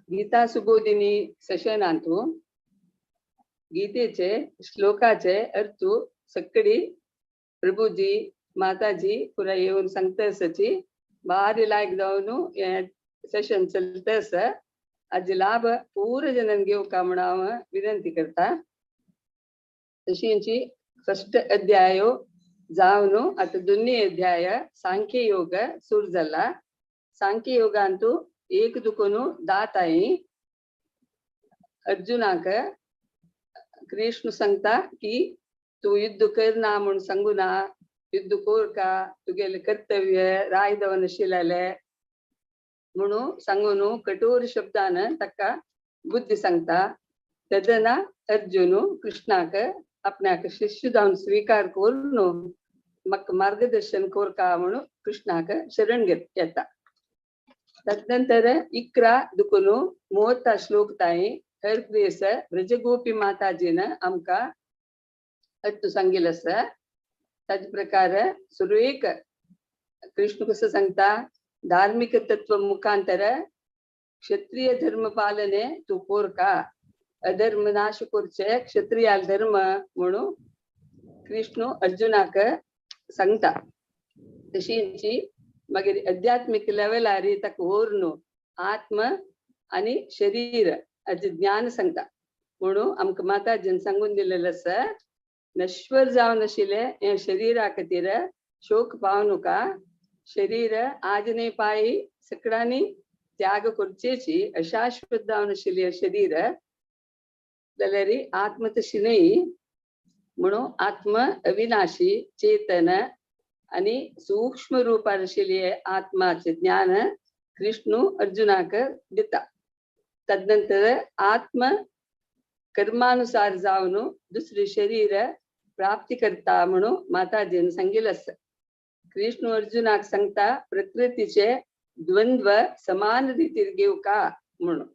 गीता सुबोधिनी सेशनांतु गीतेचे श्लोकाचे अर्थ सगळी प्रभुजी माताजी पुरा येवन सांगता आसाची. भारी लायक जावन हें सेशन चलता आसा. हाजे लाभ पूरा जनान घेवका म्हूण हांव विनंती करता. तशींची फस्ट अध्याय जावन आतां दोन्ही अध्याय सांख्य योग सुरू जाला. सांख्य योगांतु एक दुकोनु दाताई अर्जुनाक कृष्ण सांगता की तूं युद्ध करना म्हूण सांगू ना, युद्ध कोरका, तुगेलें कर्तव्य राय दवन आशिल्लें म्हणून सांगून कठोर शब्दान ताका बुद्धी सांगता. तेन्ना अर्जुन कृष्णाक आपणाक शिष्य जावन स्वीकार करून म्हाका मार्गदर्शन कोरका म्हणून कृष्णाक शरण येता. तदनंतर 11 दुकून 30 श्लोक ताई हर प्रेस ब्रजगोपी माताजीन आमकां अत्तु सांगिल्लें आसा. ताजे प्रकार सुरवेक कृष्ण कसो सांगता, धार्मिक तत्व मुखांतर क्षत्रिय धर्म पालने तूं कोरका, अधर्म नाश करचे क्षत्रियाल धर्म म्हणून कृष्ण अर्जुनाक सांगता. तशींची मागीर आध्यात्मीक लेवलार ताका व्हरून आत्म आनी शरीर हाचें ज्ञान सांगता. म्हणून आमकां माताजीन सांगून दिलेलें आसा, नश्वर जावन आशिल्लें हें शरीरा खातीर शोक पावू नका. शरीर आज न्हय पायी सगळ्यांनी त्याग करचेची अशाश्वत जावन आशिल्लें शरीर जाल्यार आत्म तशी न्हय. म्हणून आत्म अविनाशी चेतन आनी सूक्ष्म रूपार आशिल्लें आत्माचें ज्ञान कृष्ण अर्जुनाक दिता. तदनंतर आत्म कर्मानुसार जावन दुसरें शरीर प्राप्ती करता म्हणून माताजीन सांगिल्लें आसा. कृष्ण अर्जुनाक सांगता प्रकृतीचे द्वंद्व समान रितीर घेवका म्हणून.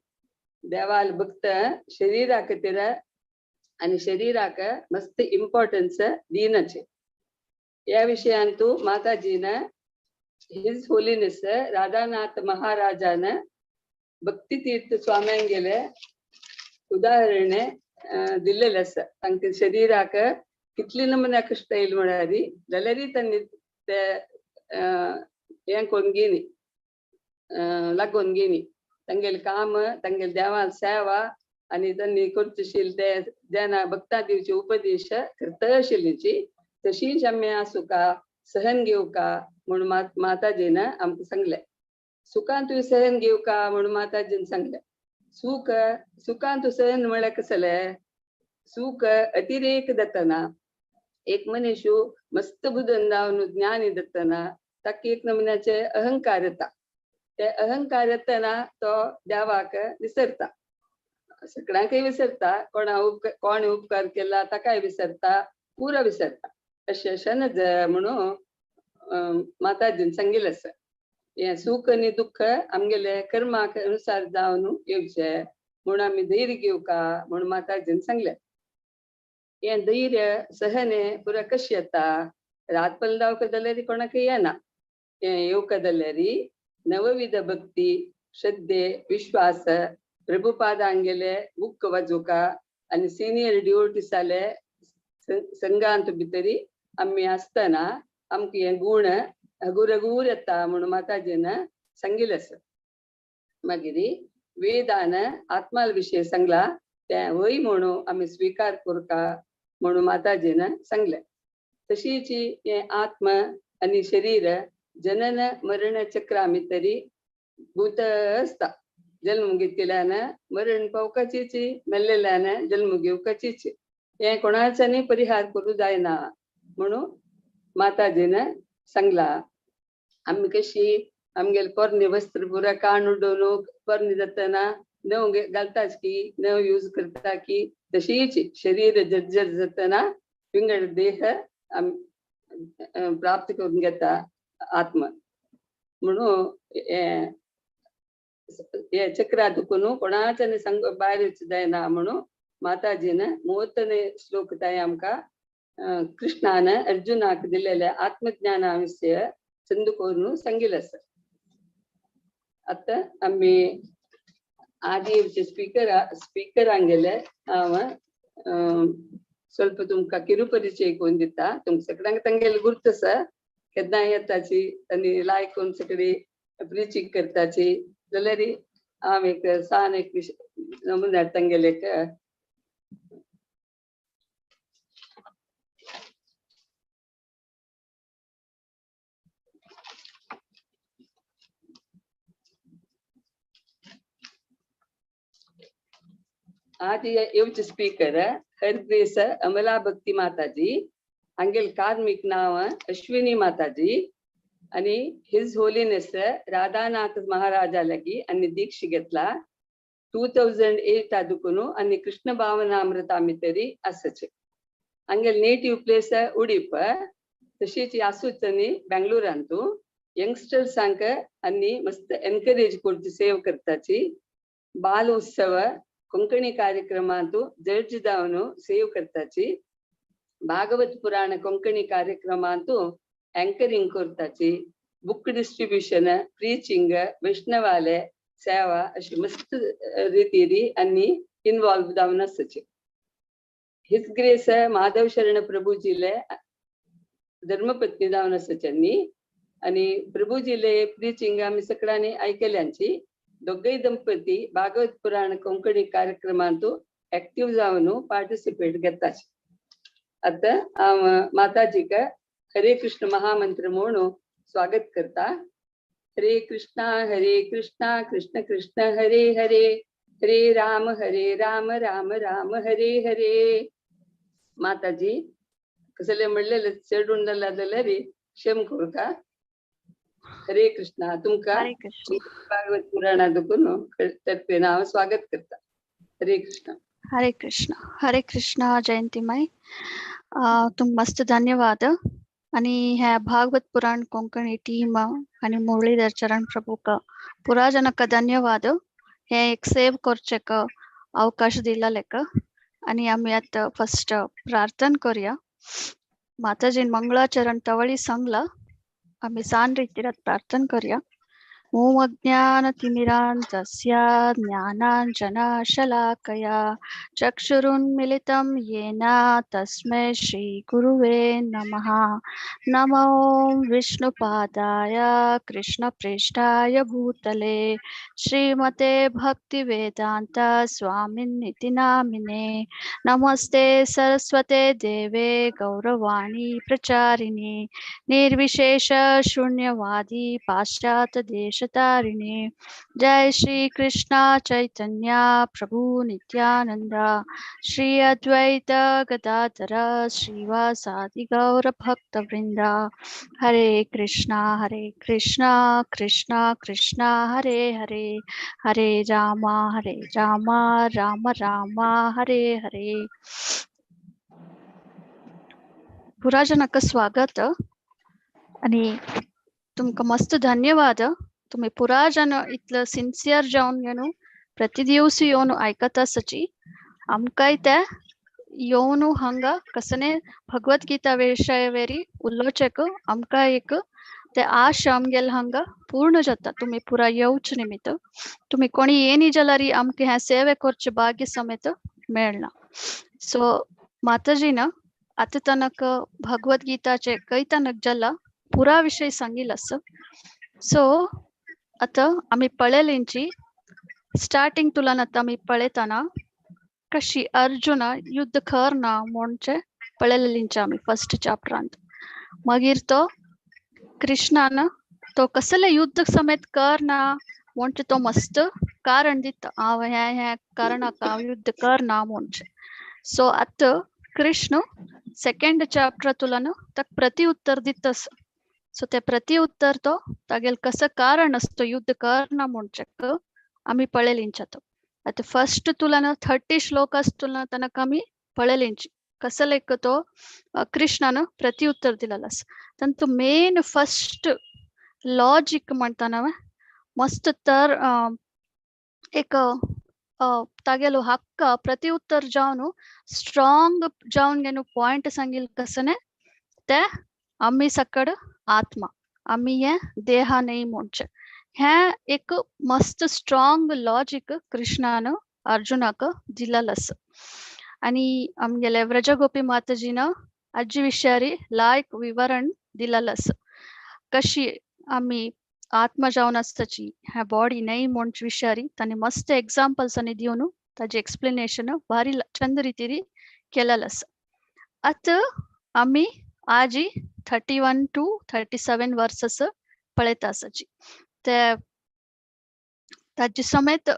देवाल भक्त शरीरा खातीर आनी शरीराक मस्त इम्पॉर्टन्स दिनाचे. ह्या विशयांतु माताजीन his holiness Radhanath महाराजान भक्ती तीर्थ स्वाम्यांगेले उदाहरणे दिल्लेलें आसा. तांकां शरीराक कितली नमुन्या कश्ट येयले म्हळ्यार जाल्यारय तांणी ते हें करून घेनी, लागून घेनी तांगेलें काम, तांगेले देवा सेवा आनी तांणी करचे आशिल्ले ते जेन्ना भक्ता दिवचे उपदेश करता आशिल्लीची. तशीच आमी आसूका सहन घेवका म्हूण माताजीन आमकां सांगलें. सुखांतूय सहन घेवका म्हूण माताजीन सांगलें. सुख सुखांतू सहन म्हळ्यार कसलें सुख? अतिरेक जातना एक मनीस मस्त बुदन जावन ज्ञानी जातना ताका एक नमुन्याचे अहंकार येता. ते अहंकार येतना तो देवाक विसरता, सगळ्यांकय विसरता, कोणा उपकार कोणे उपकार केला ताकाय विसरता, पुरो विसरता. अशें अशें नज म्हणून माताजीन सांगिल्लें आसा. हें सुख आनी दुख्ख आमगेले कर्माक अनुसार जावन येवचें म्हूण आमी धैर्य घेवका म्हूण माताजीन सांगलें. हें धैर्य सहने पुरो कशें येता? रात पल जावका जाल्यार कोणाकय येना. हें येवका जाल्यार नवविध भक्ती, श्रद्धे, विश्वास, प्रभुपादांगेले बुक वाजोवका आनी सिनियर डिवोटीसाले संघांत भितरी आमी आसतना आमकां हे गूण हगूर हगूर येता म्हणून माताजीन सांगिल्लें आसा. मागीर वेदान आत्माल विशय सांगला तें वय म्हणून आमी स्विकार करका म्हणून माताजीन सांगलें. तशीच हें आत्म आनी शरीर जनन मरण चक्रा भितरी भूत आसता. जल्म घेतिल्ल्यान मरण पावपाचीच, मेल्लेल्यान जल्म घेवपाचीच. हें कोणाच्यानी परिहार करूं जायना म्हणून माताजीन सांगला. आमी कशी आमगेले पोरणे वस्त्र पुरा काण उडोवन पोरणे जातना नव घालताच की नव यूज करता की, तशीच शरीर जर्जर जातना विंगड देह प्राप्त करून घेता आत्म. म्हणून हे चक्रा दुखून कोणाच्यानी सांग भायर वचूं जायना म्हणून माताजीन 30 श्लोक तांय आमकां कृष्णान अर्जुनाक दिलेले आत्मज्ञाना विशय चंद करून सांगिल्लें आसा. आतां आमी आदी स्पीकरांक गेले हांव ಸ್ವಲ್ಪ तुमकां किरुपरिचय करून दिता. तुमकां सगळ्यांक तांगेले गुर्त आसा, केन्ना येताची आनी लायक करून सगळी प्रिचींग करताची. जाल्यार हांव एक सान एक नमुना तांगेले आदि येवचे स्पीकर हरग्रेस अमला भक्ती माताजी, हांगेल कार्मिक नांव अश्विनी माताजी आणि his holiness Radhanath महाराजा लागी आनी दीक्ष घेतला 2008 दुकून आनी कृष्ण भावनामृत आमी तरी आसचे. हांगेल नेटिव्ह प्लेस उडीप, तशीच आसूच आनी बेंगलोरांतू यंगस्टर्सांक आनी मस्त एनकरेज करची सेव करताची. बाल उत्सव कोंकणी कार्यक्रमांतू जड्ज जावन सेव करताची. भागवत पुराण कोंकणी कार्यक्रमांतू अँकरिंग करताची. बुक डिस्ट्रिब्युशन, प्रीचिंग, वैष्णवाले सेवा अशी मस्त रितीरी आनी इन्वॉल्व जावन आसची. His grace Madhav शरण प्रभुजीले धर्मपत्नी जावन आसच्यांनी आनी प्रभुजीले प्रीचिंग आमी सगळ्यांनी आयकल्यांची. दोगय दंपती भागवत पुराण कोंकणी कार्यक्रमांतू ऍक्टिव्ह जावन पार्टिसिपेट घेताची. आतां हांव माताजीक हरे कृष्ण महामंत्र म्हणून स्वागत करता. हरे कृष्णा हरे कृष्णा कृष्ण कृष्ण हरे हरे, हरे राम हरे राम राम राम हरे हरे. माताजी कसले म्हणलेले चेडून जाल्यार जाल्यार क्षम करूका. हरे कृष्णा. तुमकां भागवत पुराणा दुकून तर्फेन हांव स्वागत करता. हरे कृष्ण. हरे कृष्ण. हरे कृष्ण जयंती माई, तुमकां मस्त धन्यवाद. आणि ह्या भागवत पुराण कोंकणी टीम आणि मुरलीधर चरण प्रभुक पुरा जनक धन्यवाद. हे एक सेव करचेक अवकाश दिला लेक. आणि आमी आतां फर्स्ट प्रार्थना करूया. माताजीन मंगळाचरण तवळी सांगला, आमी सान रितीरात प्रार्थना करूया. ओम अज्ञानतिमिरान्धस्य ज्ञानाञ्जनशलाकया चक्षुरुन्मिलितं येन तस्मै श्रीगुरुवे नमः. नमो विष्णुपादाय कृष्णप्रेष्ठाय भूतले श्रीमते भक्तिवेदान्त स्वामिनिति नामिने. नमस्ते सरस्वते देवे गौरवाणी प्रचारिणे निर्विशेष शून्यवादी पाश्चात्य देशतारिणे. जय श्री कृष्ण चैतन्य प्रभु नित्यानंद श्री अद्वैत गदाधर श्रीवासादि गौर भक्त वृंद. हरे कृष्णा हरे कृष्णा कृष्णा कृष्णा हरे हरे, हरे रामा हरे रामा राम रामा हरे हरे. पुराजनक स्वागत आणि तुमकां मस्त धन्यवाद. तुम्ही पुरा जन इतलं सिन्सियर जावन घेवन प्रति दिवस येवन आयकत आसची. आमकांय ते येवन हांगा कसने भगवद्गीता विशयवेरी उलोवचेक आमकां एक ते आश आमगेले हांगा पूर्ण जाता. तुमी पुरा येवचे निमित्त तुमी कोणी येनी जाल्यार आमकां हें सेवे करचें भाग्य समेत मेळना. सो माताजीन आतां तनक भगवद्गीताचे खंय तनक जाला पुरा विशय सांगिल आसा. सो आतां आमी पळयलेंची स्टार्टिंग तुलान आतां आमी पळयतना कशी अर्जुना युद्ध करना म्हणचे पळयलेलींचे आमी फर्स्ट चॅप्टरांत. मागीर तो कृष्णान तो कसले युद्ध समेत करना म्हणचे तो मस्त कारण दिता, हांव हें हें कारणाक हांव युद्ध करना म्हणचे. सो आतां कृष्ण सेकेंड चॅप्टर तुलान ताका प्रति उत्तर दितस. सो ते प्रति उत्तर तो तागेल कसं कारण असतो युद्ध करना म्हणचेक आमी पळयलींचे. आतां फर्स्ट तुलान 30 श्लोकास तुलना तनक आमी पळयलींची कसं लेख तो कृष्णान प्रति उत्तर दिलेलो आसा. तांचो मेन फर्स्ट लॉजीक म्हणटा मस्त तर एक तागेलो हक्क प्रति उत्तर जावन स्ट्रॉंग जावन घेवन पॉयंट सांगिल कसने ते आमी सकड आत्मा, आमी हे देहा न्हय म्हणचे. हें एक मस्त स्ट्रॉंग लॉजीक कृष्णान अर्जुनाक दिलेलो आसा. आनी आमगेले व्रजगोपी माताजीन आजी विशयारी लायक विवरण दिलेलो आसा, कशी आमी आत्मा जावन आसताची ह्या बॉडी न्हय म्हूण विशयारी तांणी मस्त एग्जाम्पल्स आनी दिवन ताजें एक्सप्लेनेशन भारी चंद रितीरी केलेलें आसा. आतां आमी आजी 31 to 37 versus पळयता आसाची. ते ताजे समेत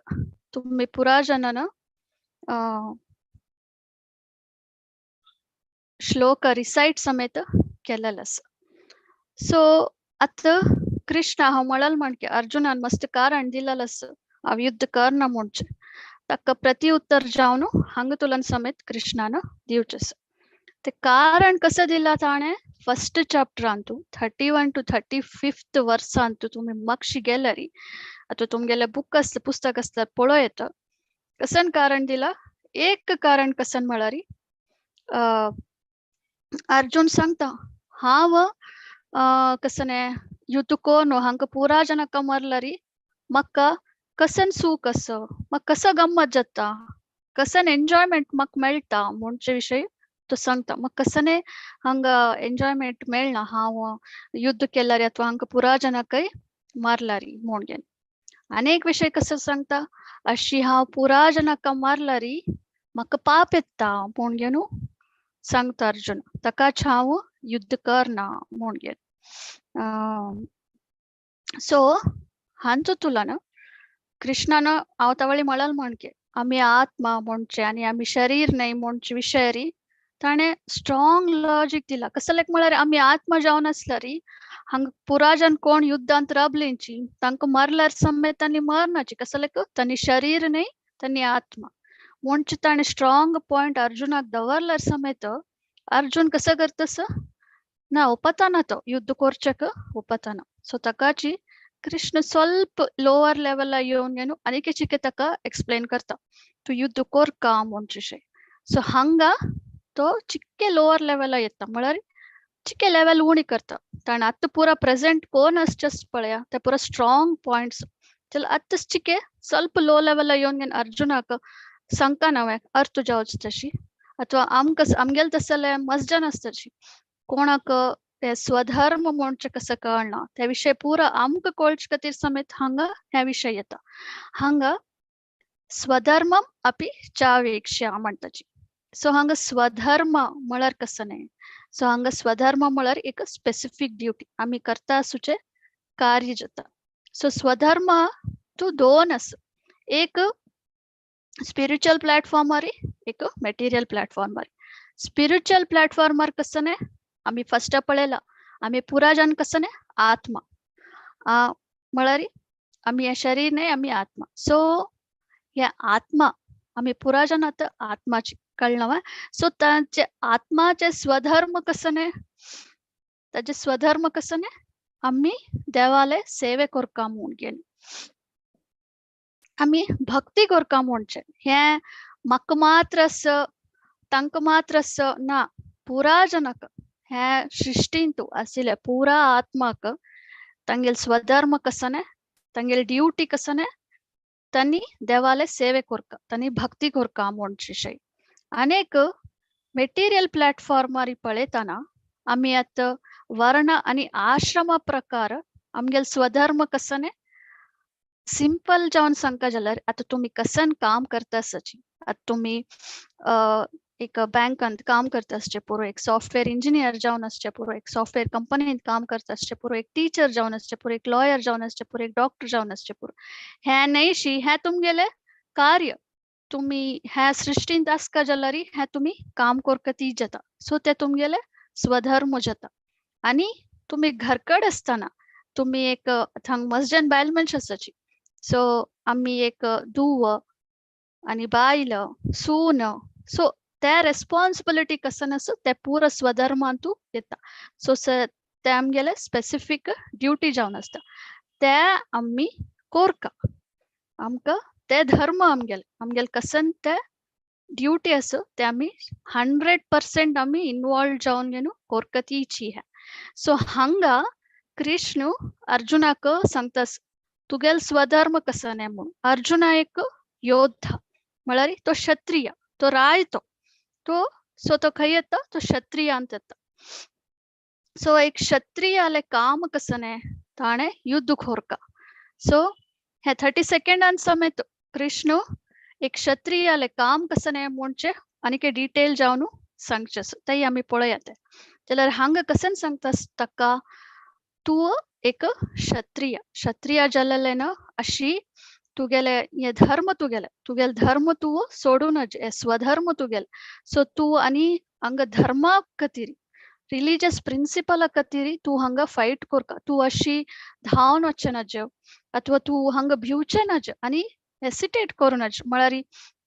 तुमी पुरा जनान श्लोक रिसायट समेत केलेलो आसा. सो आतां कृष्ण हांव म्हणल म्हणके अर्जुनान मस्त कारण दिलेलें आसा हांव युद्ध करना म्हणचें, ताका प्रति उत्तर जावन हांगा तुलन समेत कृष्णान दिवचें आसा. ते कारण कसं दिलां ताणें फर्स्ट चॅप्टरांतू 31 to 35 वर्सांतू तुमी मागशी गेल्यारी आतां तुमगेलें बूक आसता पुस्तक आसल्यार पळोवं येता कसन कारण दिलां. एक कारण कसन म्हळ्यार अर्जुन सांगता हांव कसने युद्ध कोन हांकां पुरा जनाक मारल्यारी म्हाका कसन सूख आसा, म्हाका कसो गम्मत जाता, कसन एन्जॉयमेंट म्हाका मेळटा म्हणचे विशय तो सांगता. म्हाका कसने हांगा एन्जॉयमेंट मेळना हांव युद्ध केल्यार अथवा हांकां पुरा जनाकय मारल्यारी म्हूण घेवन. अनेक विशय कसो सांगता, अशी हांव पुरा जनाक मारल्यारी म्हाका पाप येता म्हूण घेवन सांगता अर्जुन, ताकाच हांव युद्ध करना म्हूण घेवन. सो हांचो तुलन कृष्णान हांव तवळी म्हणल म्हणके आमी आत्मा म्हणचे आनी आमी शरीर न्हय म्हणचे विशयरी ताणें स्ट्रॉंग लॉजीक दिला. कसो लायक म्हळ्यार आमी आत्मा जावन आसल्यारी हांगा पुरा जन कोण युद्धांत राबलेंची तांकां मारल्यार समेत तांणी मरनाची, कसो लायक तांणी शरीर न्हय तांणी आत्मा म्हणचे ताणें स्ट्रॉंग पॉयंट अर्जुनाक दवरल्यार समेत अर्जुन कसो करतस ना ಒಪ್ಪತಾನ तो युद्ध कोर्चक ಒಪ್ಪತಾನ. ಸೊ ತಕಾಚಿ कृष्ण ಸ್ವಲ್ಪ लोअर लेवल येवन घेवन आनीक चिके ताका एक्सप्लेन करता तूं युद्ध कोरका म्हणचे. सो हांगा तो चिक्के लोअर लेवल येता म्हळ्यार चिके लेवल उणी करता. ताणें आतां पुरा प्रेजेंट कोण आसचें पळया ते पुरा स्ट्रॉंग पॉयंट्स चल आतां चिके ಸ್ವಲ್ಪ लो लेवल येवन घेवन अर्जुनाक सांगता नवें अर्थ जावच तशी अथवा आमकां आमगेले तसले मस्त आसताची कोणाक ते स्वधर्म म्हणचें कसं कळना त्या विशय पुरा आमकां कळचे खातीर समेत हांगा ह्या विशय येता. हांगा स्वधर्मम अपि चावेक्ष्य म्हणटाची. सो हांगा स्वधर्म म्हळ्यार कसं न्हय, सो हांगा स्वधर्म म्हळ्यार एक स्पेसिफीक ड्युटी आमी करता आसूचें कार्य जाता. सो स्वधर्म तूं दोन आसा, एक स्पिरिच्युअल प्लॅटफॉर्मार एक मटेरियल प्लॅटफॉर्मार. स्पिरिच्युअल प्लॅटफॉर्मार कसं न्हय आमी फस्ट पळयला आमी पुरा जन कसं न्हय आत्मा म्हळ्यार आमी हें शरीर न्हय आमी आत्मा. सो ह्या आत्मा आमी पुरा जन आतां आत्माची कळना वा. सो ताचे आत्माचे स्वधर्म कसं न्हय, ताचे स्वधर्म कसं न्हय आमी देवाले सेवे करका म्हूण घेवन आमी भक्ती करका म्हणचें. हें म्हाका मात्र आस तांकां मात्र आस ना, पुरा जनाक ह्या सृश्टींत आशिल्ल्या पुरा आत्माक तांगेले स्वधर्म कसं न्हय, तांगेली ड्युटी कसं न्हय तांणी देवाले सेवे करका, तांणी भक्ती करका म्हणचे विशय. अनेक मटेरियल प्लॅटफॉर्मार पळयतना आमी आतां वर्ण आनी आश्रम प्रकार आमगेले स्वधर्म कसं न्हय सिंपल जावन सांगता जाल्यार आतां तुमी कसन काम करता आसची, आतां तुमी एक बँकांत काम करता आसचें पुरो, एक सॉफ्टवेअर इंजिनियर जावन आसचें पुरो, एक सॉफ्टवेअर कंपनींत काम करता आसचें पुरो, एक टिचर जावन आसचें पुरो, एक लॉयर जावन आसचें पुरो, एक डॉक्टर जावन आसचें पुरो, हें न्हयशी हें तुमगेलें कार्य. तुमी ह्या सृश्टींत आसका जाल्यार हें तुमी काम करता ती जाता. सो तें तुमगेलें स्वधर्म जाता. आनी तुमी घरकड आसतना तुमी एक थंग मसजन बायल मनश आसाची, सो आमी एक धूव आनी बायल सून, सो त्या रेस्पॉन्सिबिलिटी कसन आसा ते पुरा स्वधर्मांतू येता. सो ते आमगेले स्पेसिफीक ड्युटी जावन आसता ते आमी कोरका, आमकां ते धर्म आमगेले आमगेले कसन ते ड्युटी आसा ते आमी 100% आमी इन्वॉल्व जावन घेवन कोरका तीची ह्या. सो हांगा कृष्ण अर्जुनाक सांगता तुगेल स्वधर्म कसने म्हणून. अर्जुन एक योद्धा म्हळ्यार तो क्षत्रिय, तो राय, तो तो सो तो खंय येता, तो क्षत्रियांत येता. सो एक क्षत्रियाले काम कसने, ताणे युद्ध खोरका. सो हे 32nd समेत कृष्ण एक क्षत्रियाले काम कसने म्हणचे आनीक डिटेल जावन सांगचे, तेय आमी पळयात. ते जाल्यार हांगा कसन सांगता ताका, तूं एक क्षत्रिय, क्षत्रिय जाल्लें ना अशी तुगेले हे धर्म, तुगेले तुगेले धर्म तूं सोडू नज, हे स्वधर्म तुगेले. सो तूं आनी हांगा धर्मा खातीर, रिलीजियस प्रिन्सिपला खातीर तूं हांगा फायट करका. तूं अशी धांवन वचचें नज अथवा तूं हांगा भिवचें नज आनी हेसिटेट करूं नज, म्हळ्यार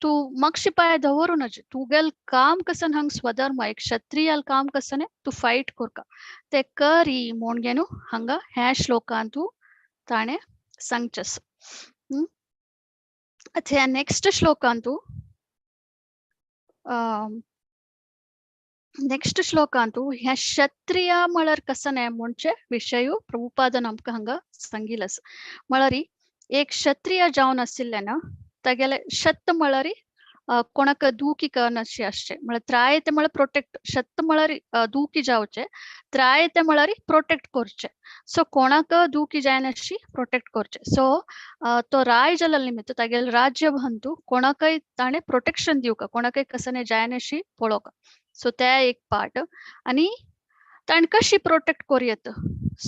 तूं मागशी पांय दवरूं नज. तुगेल काम कसन हांग स्वधर्म, एक क्षत्रियाल काम कसन तूं फायट करका, ते करी म्हूण घेवन हांगा ह्या श्लोकान तूं ताणें सांगचें. आतां ह्या नेक्स्ट श्लोकांतू, नेक्स्ट श्लोकांतू ह्या क्षत्रिय म्हळ्यार कसने म्हणचे विशय प्रभुपादन आमकां हांगा सांगिल्लो आसा. म्हळ्यार एक क्षत्रिय जावन आशिल्ले ना, तागेले शत म्हळ्यार कोणाक दुखी करनाशी आसचें, म्हळ्यार त्रायते म्हळ्यार प्रोटेक्ट, शत म्हळ्यार दुखी जावचें, त्रायते म्हळ्यार प्रोटेक्ट करचें. सो कोणाक दुखी जायनाशी प्रोटेक्ट करचें. सो तो राय जाल्लो निमित्त तागेले राज्य बंधू कोणाकय ताणें प्रोटेक्शन दिवका, कोणाकय कसने जायनाशी पळोवका. सो ते एक पार्ट. आनी ताणें कशी प्रोटेक्ट करूं येता,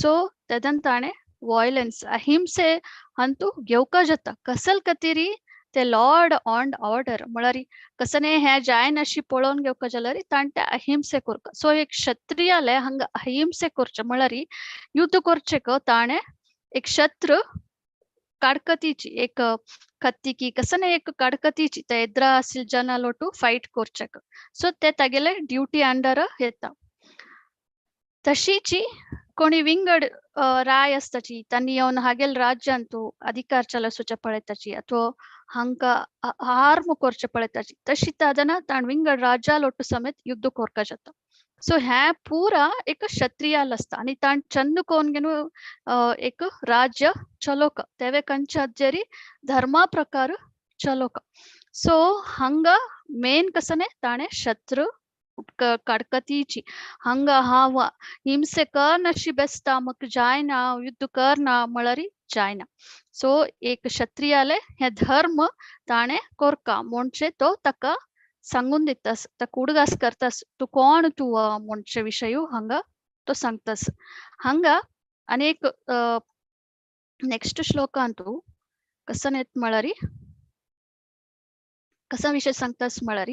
सो तेदन ताणें वॉयलन्स, अहिंसे अंतू घेवका जाता. कसल खातीर ते लॉर्ड ऑन ऑर्डर म्हळ्यार कसने हें जायनाशी पळोवन घेवका जाल्यार ताणें ते अहिंसे करका. सो एक क्षत्रियाले हांगा अहिंसे करचें म्हळ्यार युद्ध करचें ताणें एक शत्र काडकतीची एक कत्तिकी कसने एक काडकतीची ते एद्रा आसिल जनालोटू फायट करचेक. सो ते तागेले ड्युटी अंडर येता. तशीची कोणी विंगड राय आसताची, तांणी येवन हागेल राज्यांतू अधिकार चलोवचे पळयताची अथवा हांका हार्म करचे पळयताची, तशी तादना ताण विंगड राज्यालोटू समेत युद्ध कोरका जाता. सो हें पुरा एक क्षत्रियाल आसता आनी ताण चंद कोन घेवन एक राज्य चलोवका, तेवे कंच्या जरी धर्मा प्रकार चलोवका. सो हांगा मेन कसने ताणें शत्रू काडकतीची हांगा हांव हिंसे करनाशी बेसता, म्हाका जायना युद्ध करना म्हळ्यार जायना. सो एक क्षत्रियाले हे धर्म ताणें कोरका म्हणचे तो ताका सांगून दितास, ताका उडगास करतास, तूं कोण तूं म्हणचे विशय हांगा तो सांगतास. हांगा आनी एक नेक्स्ट श्लोकांतू कसन येत म्हळ्यार कसा विशय सांगतास म्हळ्यार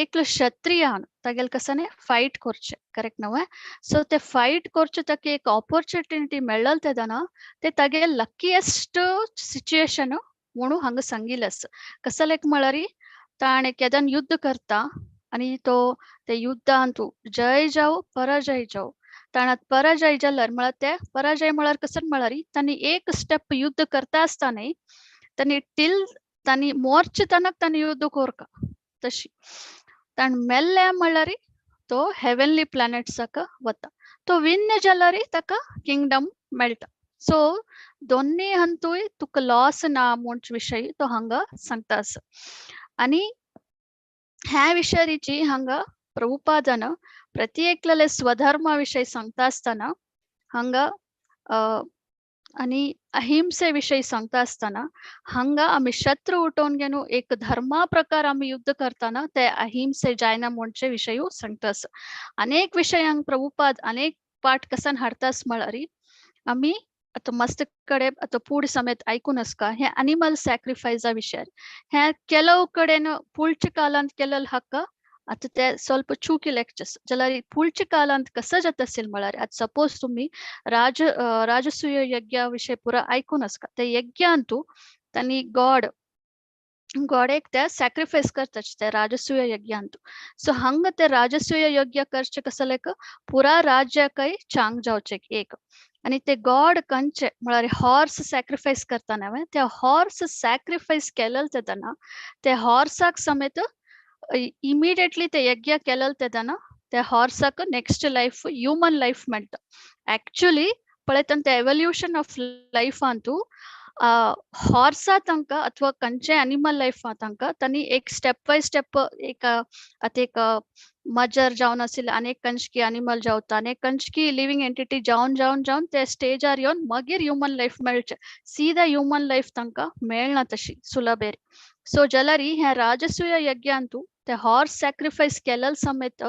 एकलो क्षत्रियान तागेले कसने फायट करचें, करेक्ट न्हू? सो ते फायट करचें ताका एक ऑपॉर्च्युनिटी मेळ्ळें तेदना ते तागेले लक्किएस्ट सिच्युएशन म्हणून हांगा सांगिल्लें आसा. कसलेक म्हळ्यार ताणें केदन युद्ध करता आनी तो ते युद्धांतू जय जावं पराजय जावं, ताणात पराजय जाल्यार म्हळ्यार ते पराजय म्हळ्यार कसन म्हळ्यार तांणी एक स्टेप युद्ध करता आसतना तांणी टील तांणी मोर्चे तनक तांणी युद्ध कोरका, तशी ताण मेल्ले म्हळ्यार तो हेवनली प्लॅनेट्साक वता, तो विन्न जाल्यार ताका किंगडम मेळटा. सो दोन्ही हंतूय तुका लॉस ना म्हणचे विशय तो हांगा सांगता आसा. आनी ह्या विशयाची हांगा प्रभुपादन प्रति एकल्याले स्वधर्मा विशय सांगता आसतना हांगा आनी अहिंसे विशयी सांगता आसतना हांगा आमी शत्रू उठोवन घेवन एक धर्मा प्रकार आमी युद्ध करतना ते अहिंसे जायना म्हणचे विशय सांगता आसा. अनेक विशयांक प्रभुपाद अनेक पाठ कसन हाडतास म्हळ्यार आमी आतां मस्त कडेन आतां पूड समेत आयकून आसका हे अनिमल सॅक्रिफायसा विशयार हे ಕೆಲವು कडेन पुळच्या कालांत केलेलो हक्क आतां ते ಸ್ವಲ್ಪ चुकी लेक्चर्स जाल्यार पुळच्या कालांत कसं जाता असेल म्हळ्यार आतां सपोज तुमी राजसूय यज्ञ विशय पुरा आयकून आसका. ते यज्ञांतू तांणी गॉडेक ते सॅक्रिफायस करतात ते राजसूय यज्ञांतू. सो हांगा ते राजसूय यज्ञ करचे कसलेक पुरा राज्याकय चांग जावचें एक, आनी ते गॉड कंचे म्हळ्यार हॉर्स सॅक्रिफायस करतना न्हय, ते हॉर्स सॅक्रिफायस केलेले तेदना ते हॉर्साक समेत इमिडिएटली ते यज्ञ केलेले तेदना ते हॉर्साक नेक्स्ट लायफ ह्युमन लायफ मेळटा. एक्चुअली पळयतना ते एवोल्युशन ऑफ लायफांतू हॉर्सा तांकां अथवा खंयचे एनिमल लायफा तांकां तांणी एक स्टेप बाय स्टेप एक आतां एक मजर जावन आशिल्ले आनी एक कंचकी एनिमल जावता आनी एक कंचकी लिवींग एंटिटी जावन जावन जावन ते स्टेजार येवन मागीर ह्युमन लायफ मेळचें. सीधा ह्युमन लायफ तांकां मेळना तशी सुलभेर. सो जाल्यार ह्या राजसूय यज्ञांतू ते हॉर्स सॅक्रिफायस केलेल समेत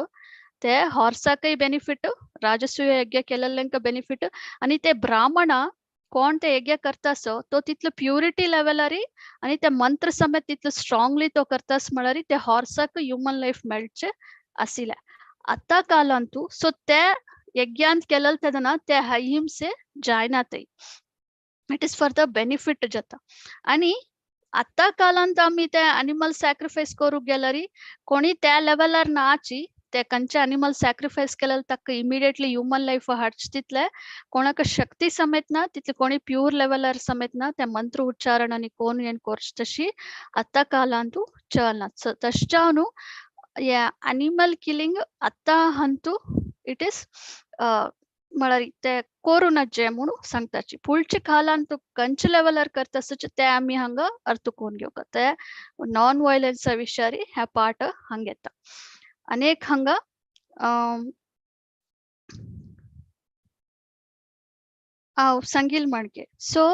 ते हॉर्साकय बेनिफिट, राजसूय यज्ञ केलेल्यांक बेनिफिट, आनी ते ब्राह्मणा कोण ते यज्ञ करतासो तो तितलो प्युरिटी लेवलारी आनी ते मंत्र समेत तितलो स्ट्रांगली तो करतास म्हळ्यार ते हॉर्साक ह्युमन लायफ मेळचे आशिल्ले. आतां कालांतू सो ते यज्ञांत केलेल तेन्ना ते अहिंसे जायना थंय, it is for the benefit जाता. आनी आतां कालांत आमी ते एनिमल सॅक्रिफायस करूंक गेल्यार कोणी त्या लेवलार नाची ते खंयचे एनिमल सॅक्रिफायस केल्यार ताका इमिडिएटली ह्युमन लायफ हाडचे तितले कोणाक शक्ती समेत ना, तितले कोणी प्यूर लेवलार समेत ना, ते मंत्र उच्चारण आनी कोण हें करचे तशी आतां कालांतू चलना. सो तशें जावन ह्या एनिमल किलिंग आतां हंतू it is म्हळ्यार ते करूं नजे म्हणून सांगताची. पुढच्या कालांत खंयच्या लेवलार करता ते आमी हांगा अर्थ करून घेवंक ते नॉन वॉयलन्सा विशयारी ह्या पार्ट हांगा येता. आनी एक हांगा हांव सांगील म्हणके सो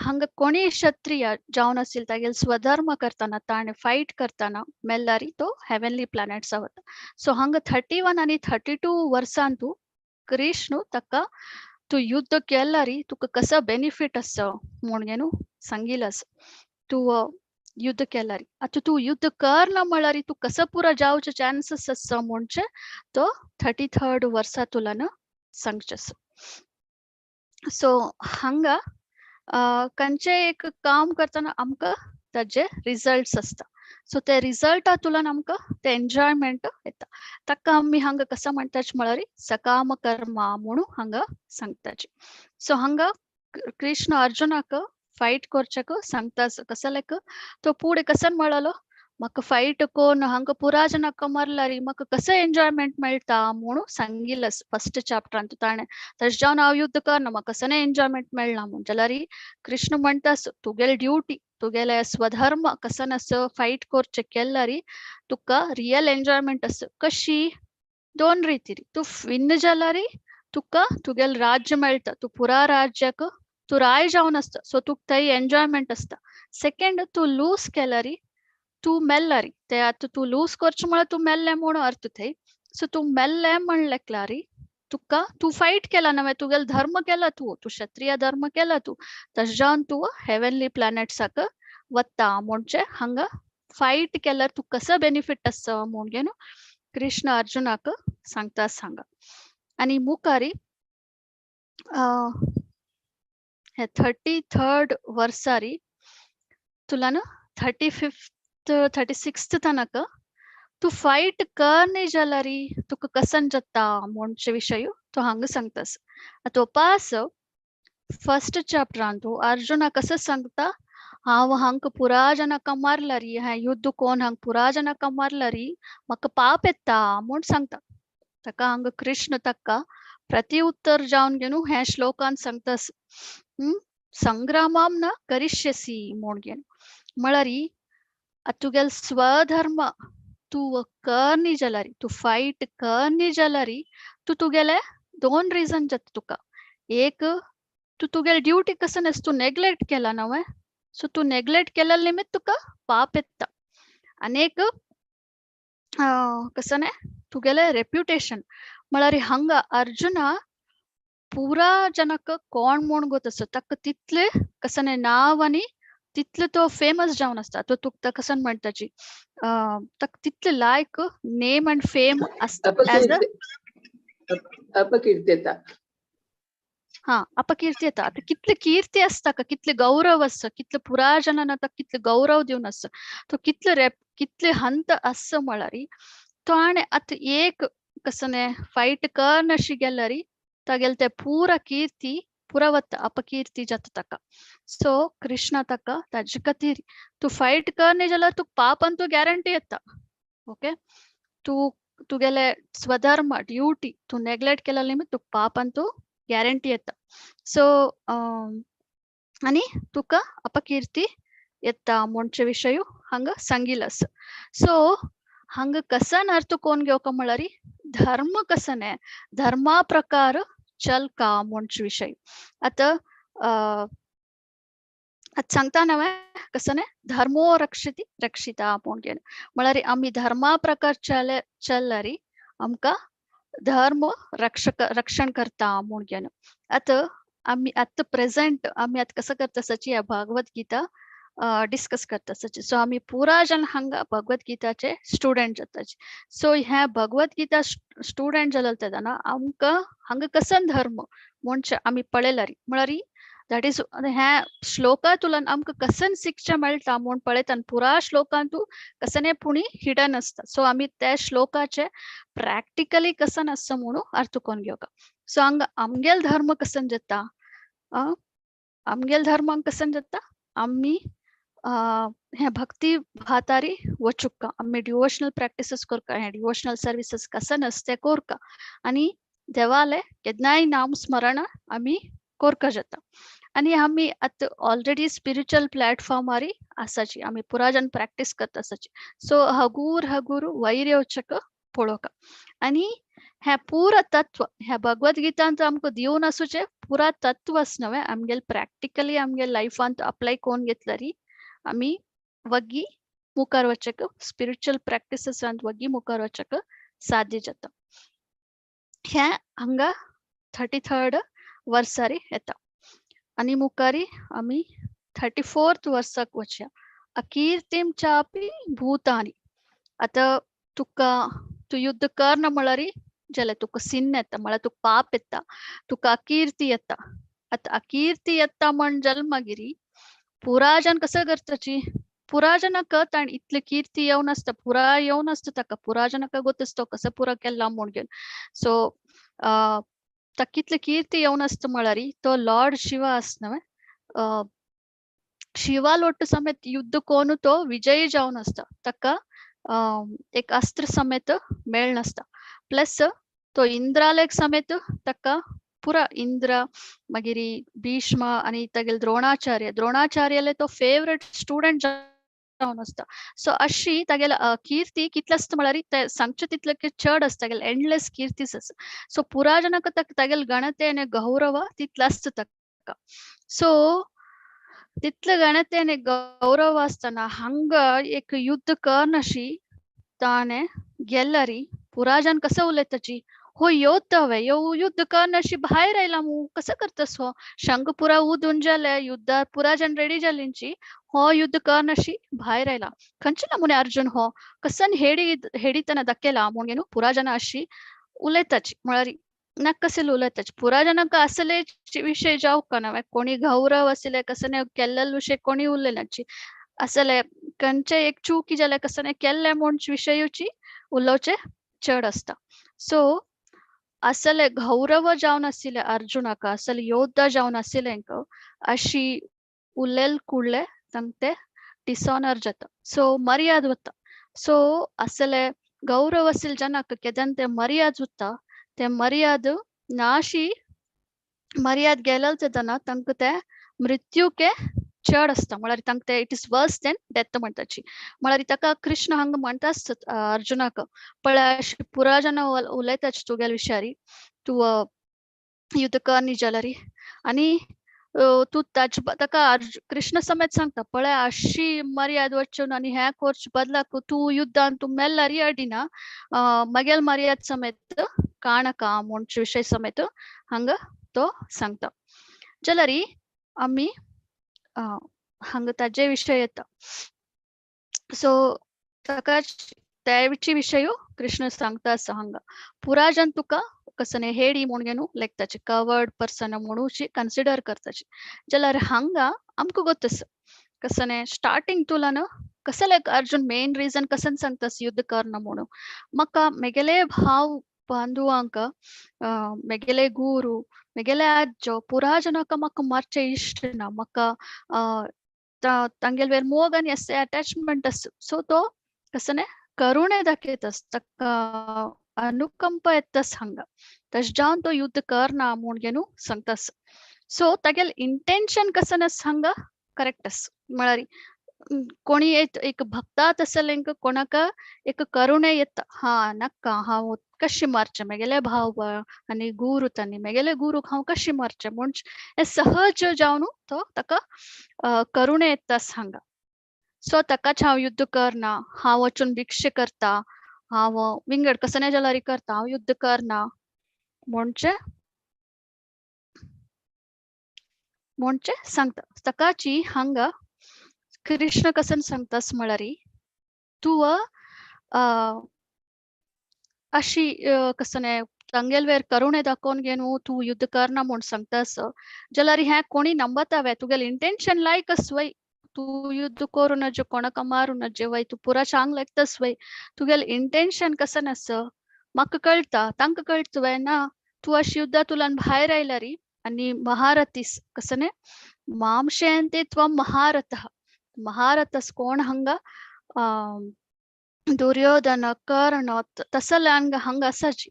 हांगा कोणी क्षत्रिय जावन आशिल्ले तागेले स्वधर्म करतना ताणें फायट करतना मेल्ल्यारी तो हेवनली प्लॅनेट्सा वता. सो हांगा 31 आनी 32 वर्सांतू कृष्ण ताका तूं युद्ध केल्यारी तुका कसो बेनिफीट आसा म्हूण न्हू सांगिल्लें आसा. तूं युद्ध केल्यारी आतां तूं युद्ध करना म्हळ्यार तूं कसो पुरो जावचे चान्सीस आसा म्हणचे तो 33 वर्सा तुलान सांगचें आसा. सो हांगा खंयचें एक काम करतना आमकां ताजे रिजल्ट्स आसता. सो ते रिजल्टा तुलान आमकां ते एन्जॉयमेंट येता. ताका आमी हांगा कसो म्हणटाच म्हळ्यार सकाम कर्मा म्हणून हांगा सांगताची. सो हांगा कृष्ण अर्जुनाक फायट करच्याक सांगता. कसो लायक तो फुडें कसो म्हळलो म्हाका फायट कोन्न हांगा पुरा जनाक मारल्यार म्हाका कसो एन्जॉयमेंट मेळटा म्हणून सांगिल्लें फर्स्ट चॅप्टरांत ताणें. तशें जावन हांव युद्ध करना म्हाका कसो एन्जॉयमेंट मेळना म्हूण. जाल्यार कृष्ण म्हणटा तुगेली ड्युटी तुगेले स्वधर्म कसन आसा फायट करचें केल्यार तुका रियल एन्जॉयमेंट आसा. कशी दोन रितीन तूं विन्न जाल्यार तुका तुगेलें राज्य मेळटा, तूं पुरा राज्याक तूं राय जावन आसता, सो तुका थंय एन्जॉयमेंट आसता. सेकेंड तूं लूज केल्यार तूं मेल्ल्यार ते आतां तूं लूज करचें म्हळ्यार तूं मेल्लें म्हूण अर्थ थंय. सो तूं मेल्लें म्हणल्यार तुका तूं फायट केला नव्हे, तुगेलो धर्म केला तूं, तूं क्षत्रिय धर्म केला तूं, तशें जावन तूं हेवनली प्लॅनेट्साक वता म्हणजे हांगा फायट केल्यार तूं कसो बेनिफीट आसा म्हूण न्हू कृष्ण अर्जुनाक सांगता हांगा. आनी मुखारी हे 33 वर्सारी तुला न्हू 35th 36th तनक तूं फायट कर जाल्यार तुका कसन जाता म्हणचे विशय तो हांगा सांगतास. आतां पास फर्स्ट चॅप्टरांतू अर्जुना कसो सांगता हांव हांका पुरा जनाक मारल्यार हें युद्ध कोण हांगा पुरा जनाक मारल्यार म्हाका पाप येता म्हूण सांगता. ताका हांगा कृष्ण ताका प्रति उत्तर जावन घेवन ह्या श्लोकान सांगतास संग्रामाम न करिष्यसी म्हूण घेवन. म्हळ्यार तुगेलो स्वधर्म तूं करनी जाल्यार तूं फायट करनी जाल्यार तूं तुगेले दोन रिजन जाता तुका. एक तूं तुगेले ड्युटी कसन आसा तूं नेग्लेक्ट केला नव्हे, सो तूं नेग्लेक्ट केल्या निमित्त तुका पाप येता. आनी एक कसं तुगेले रेप्युटेशन म्हळ्यार हांगा अर्जुना पुरा जनक कोण म्हूण गोत आसा ताका तितले कसं नांव आनी तितले तो फेमस जावन आसता. तो तुका कसन म्हणटाची ताका तितले लायक नेम अँड फेम आसता एज अ अपकीर्ती येता. हा अपकीर्ती येता. आतां कितले कीर्ती आसता ताका, कितले गौरव आसा, कितले पुरा जनान ताका कितले गौरव दिवन आसा, तो कितले रेप कितले हंत आसा म्हळ्यार तो आनी आतां एक कसने फायट करनशी गेल्यार तागेले ते पुरा कीर्ती पुरा वता, अपकीर्ती जाता ताका. सो कृष्ण ताका ताजे खातीर तूं फायट करनी जाल्यार तुका पापान तूं गॅरंटी येता. ओके तूं तुगेले स्वधर्म ड्युटी तूं नेग्लेक्ट केल्या निमित्त तुका पापान तूं गॅरंटी येता. सो आनी तुका अपकीर्ती येता म्हणचे विशय हांगा सांगिल आसा. सो हांगा कसन अर्थ कोण घेवका म्हळ्यार धर्म कसने धर्मा प्रकार चल का म्हणचे विशय. आतां आतां सांगता नव्हे कसने धर्मो रक्षति रक्षिता म्हूण घेवन म्हळ्यार आमी धर्मा प्रकार चलरी आमकां धर्म रक्षक रक्षण करता म्हूण घेवन. आतां आमी आतां प्रेझेंट आमी आतां कसं करता सची भगवत गीता डिस्कस करता सची. सो आमी पुरा जन हांगा भगवत गीताचे स्टुडंट जाताचे. सो ह्या भगवत गीता स्टुडंट जाले तेन्ना आमकां हांगा कसन धर्म म्हणजे आमी पळयलारी म्हळ्यार that is ह्या श्लोकांतुल्यान आमकां कसन शिक्षा मेळटा म्हूण पळयता पुरा श्लोकांतू कसने पुणी हिडन आसता. सो आमी त्या श्लोकाचे प्रॅक्टिकली कसन आसता म्हणून अर्थ कोण घेवका. सो हांगा आमगेल धर्म कसन जाता, आमगेल धर्मांक कसन जाता आमी हे भक्ती भातारी वचुका, आमी डिवोशनल प्रॅक्टिसेस करका, हे डिवोशनल सर्विसेस कसन आसता ते करका आनी देवाले केन्नाय नाम स्मरण आमी करका जाता. आनी आमी आतां ऑलरेडी स्पिरिच्युअल प्लॅटफॉर्मारी आसाची, आमी पुरा जन प्रॅक्टीस करता आसाची. सो हगूर हगूर वैर येवचेक पळोवका आनी हें पुरा तत्व ह्या भगवत गीतांत आमकां दिवन आसूचें पुरा तत्व आस नव्हे आमगेले प्रॅक्टिकली आमगे लायफांत अप्लाय करून घेतल्यारी आमी वग्गी मुखार वचक स्पिरिच्युअल प्रॅक्टिसेसांत वग्गी मुखार वचक साध्य जाता. हें हांगा 33rd वर्सारी येता आनी मुखारी आमी 34th वर्साक वचया. अकीर्तिम चापी भूतानी. आतां तुका तूं युद्ध कर ना म्हळ्यार जाल्यार तुका सिन येता, म्हळ्यार तुका पाप येता, तुका अकीर्ती येता. आतां अकीर्ती येता म्हण जाल मागीर पुराजन कसं करताची पुराजनाक ताणें इतली कीर्ती येवन आसता, पुरा येवन आसता ताका, पुराजनाक गोत कसो पुरा केला म्हूण घेवन. सो ताका कितली कीर्ती येवन आसता म्हळ्यार तो लॉर्ड शिवा आस न्हय, शिवा लोट समेत युद्ध कोन तो विजयी जावन आसता, ताका एक अस्त्र समेत मेळनासता. प्लस तो इंद्रालेक समेत ताका पुरा इंद्र मागीर भीष्म आनी तागेले द्रोणाचार्य, द्रोणाचार्याले तो फेवरेट स्टुडंट जावन आसता. सो अशी तागेले कीर्ती कितले आसता म्हळ्यार ते सांगचे तितले की चड आसता, तागेले एंडलेस कीर्तीस आसा. सो पुरा जनाक तागेले गणते आनी गौरव तितलो आसता ताका. सो तितले गणते आनी गौरव आसतना हांगा एक युद्ध करनाशी ताणें गेल्यारी पुराजन कसं उलयताची हो योद्धा हवे यो युद्ध करनाशी भायर आयला मू कसं करतस हो, शंख पुरा उदून जाले युद्धार पुराजन रेडी जालींची हो युद्ध करनाशी भायर आयला खंयचे नमुने अर्जुन हो कसन हेडी हेडितना दाखयला म्हूण न्हू पुराजन अशी उलयताची म्हळ्यार नाका कशें उलयताची. पुराजनाक असले विशय जावका ना, कोणी गौरव आशिल्ले कसने केल्ले विशय कोणी उलयनाची, असले खंयचे एक चुकी जाल्यार कसने केल्ले म्हूण विशयूची उलोवचे चड आसता. सो असले गौरव जावन आशिल्ले अर्जुनाक, असले योद्धा जावन आशिल्ले अशी उलयल कुडले तांकां ते डिसऑनर जाता, सो मर्याद वता. सो असले गौरव आशिल्ले जनाक केदन ते मर्याद वता ते मर्याद नाशी मर्याद गेलेल तेन्ना तांकां ते मृत्यूके चड आसता, म्हळ्यार तांकां ते it is worse than death म्हणटाची. म्हळ्यार ताका कृष्ण हांगा म्हणटा आसता अर्जुनाक पळय अशी पुरा जाणां उलयताची तुगेले विशारी तूं युद्ध कर न्ही जाल्यार आनी तूं ताचे ताका कृष्ण समेत सांगता पळय अशी मर्याद वचून आनी हें करचे बदलाक तूं युद्धान तूं मेल्ल्यार अडिना मगेल मर्याद समेत काणका म्हणचे विशय समेत हांगा तो सांगता. जाल्यार आमी हांगा ताजे विशय येता. सो ताका त्याची विशय कृष्ण सांगता आसा हांगा पुराजन तुका कसने हेडी म्हूण घेवन लेखताचे कवर्ड पर्सन म्हणून कन्सिडर करताचे. जाल्यार हांगा आमकां गोत आसा कसने स्टार्टिंग तुलान कसले अर्जुन मेन रिजन कसन सांगता युद्ध करना म्हणून म्हाका मेगेले भाव बांधवांक मेगेले गुरू मेगेले आज्जो पुरा जनाक म्हाका मारचें इश्ट ना, म्हाका तांगेले वेर मोग आनी अटॅचमेंट आसा. सो तो कसने करुणे दाखयता ताका अनुकंपा येतास हांगा तशें जावन तो युद्ध करना म्हूण घेवन सांगतास. सो तागेले इंटेन्शन कसन आसा हांगा करेक्ट आसा. म्हळ्यार कोणी एक भक्तात आसले कोणाक एक करुणे येता, हा नाका हांव कशी मारचें मेगेले भाव आनी गुरू तांणी मेगेले गुरूक हांव कशी मारचें म्हूण हें सहज जावन तो ताका करुणे येता हांगा. सो ताकाच हांव युद्ध करना, हांव वचून भिक्षा करता, हांव विंगड कसने जाल्यार करता, हांव युद्ध करना म्हणचे म्हणचे सांगता. ताकाची हांगा कृष्ण कसन सांगतास म्हळ्यार तूं अशी कसने तांगेल वेर करुणे दाखोवन घेवन तूं युद्ध करना म्हूण सांगतास जाल्यार हें कोणी नंबतावे तुगेलें इंटेन्शन लायक आसवय, तूं युद्ध करूं नजे कोणाक मारूं नजे वय, तूं पुरा चांग लागतास वय, तुगेलें इंटेन्शन कसन आसा म्हाका कळटा, तांकां कळटा वय ना. तूं अशी युद्धांतल्यान भायर आयल्यार आनी महारथीस कसने मांशयन्ते त्वं महारथः, महारथस कोण हांगा दुर्योधन कर्ण तसले हांगा हांगा आसाची.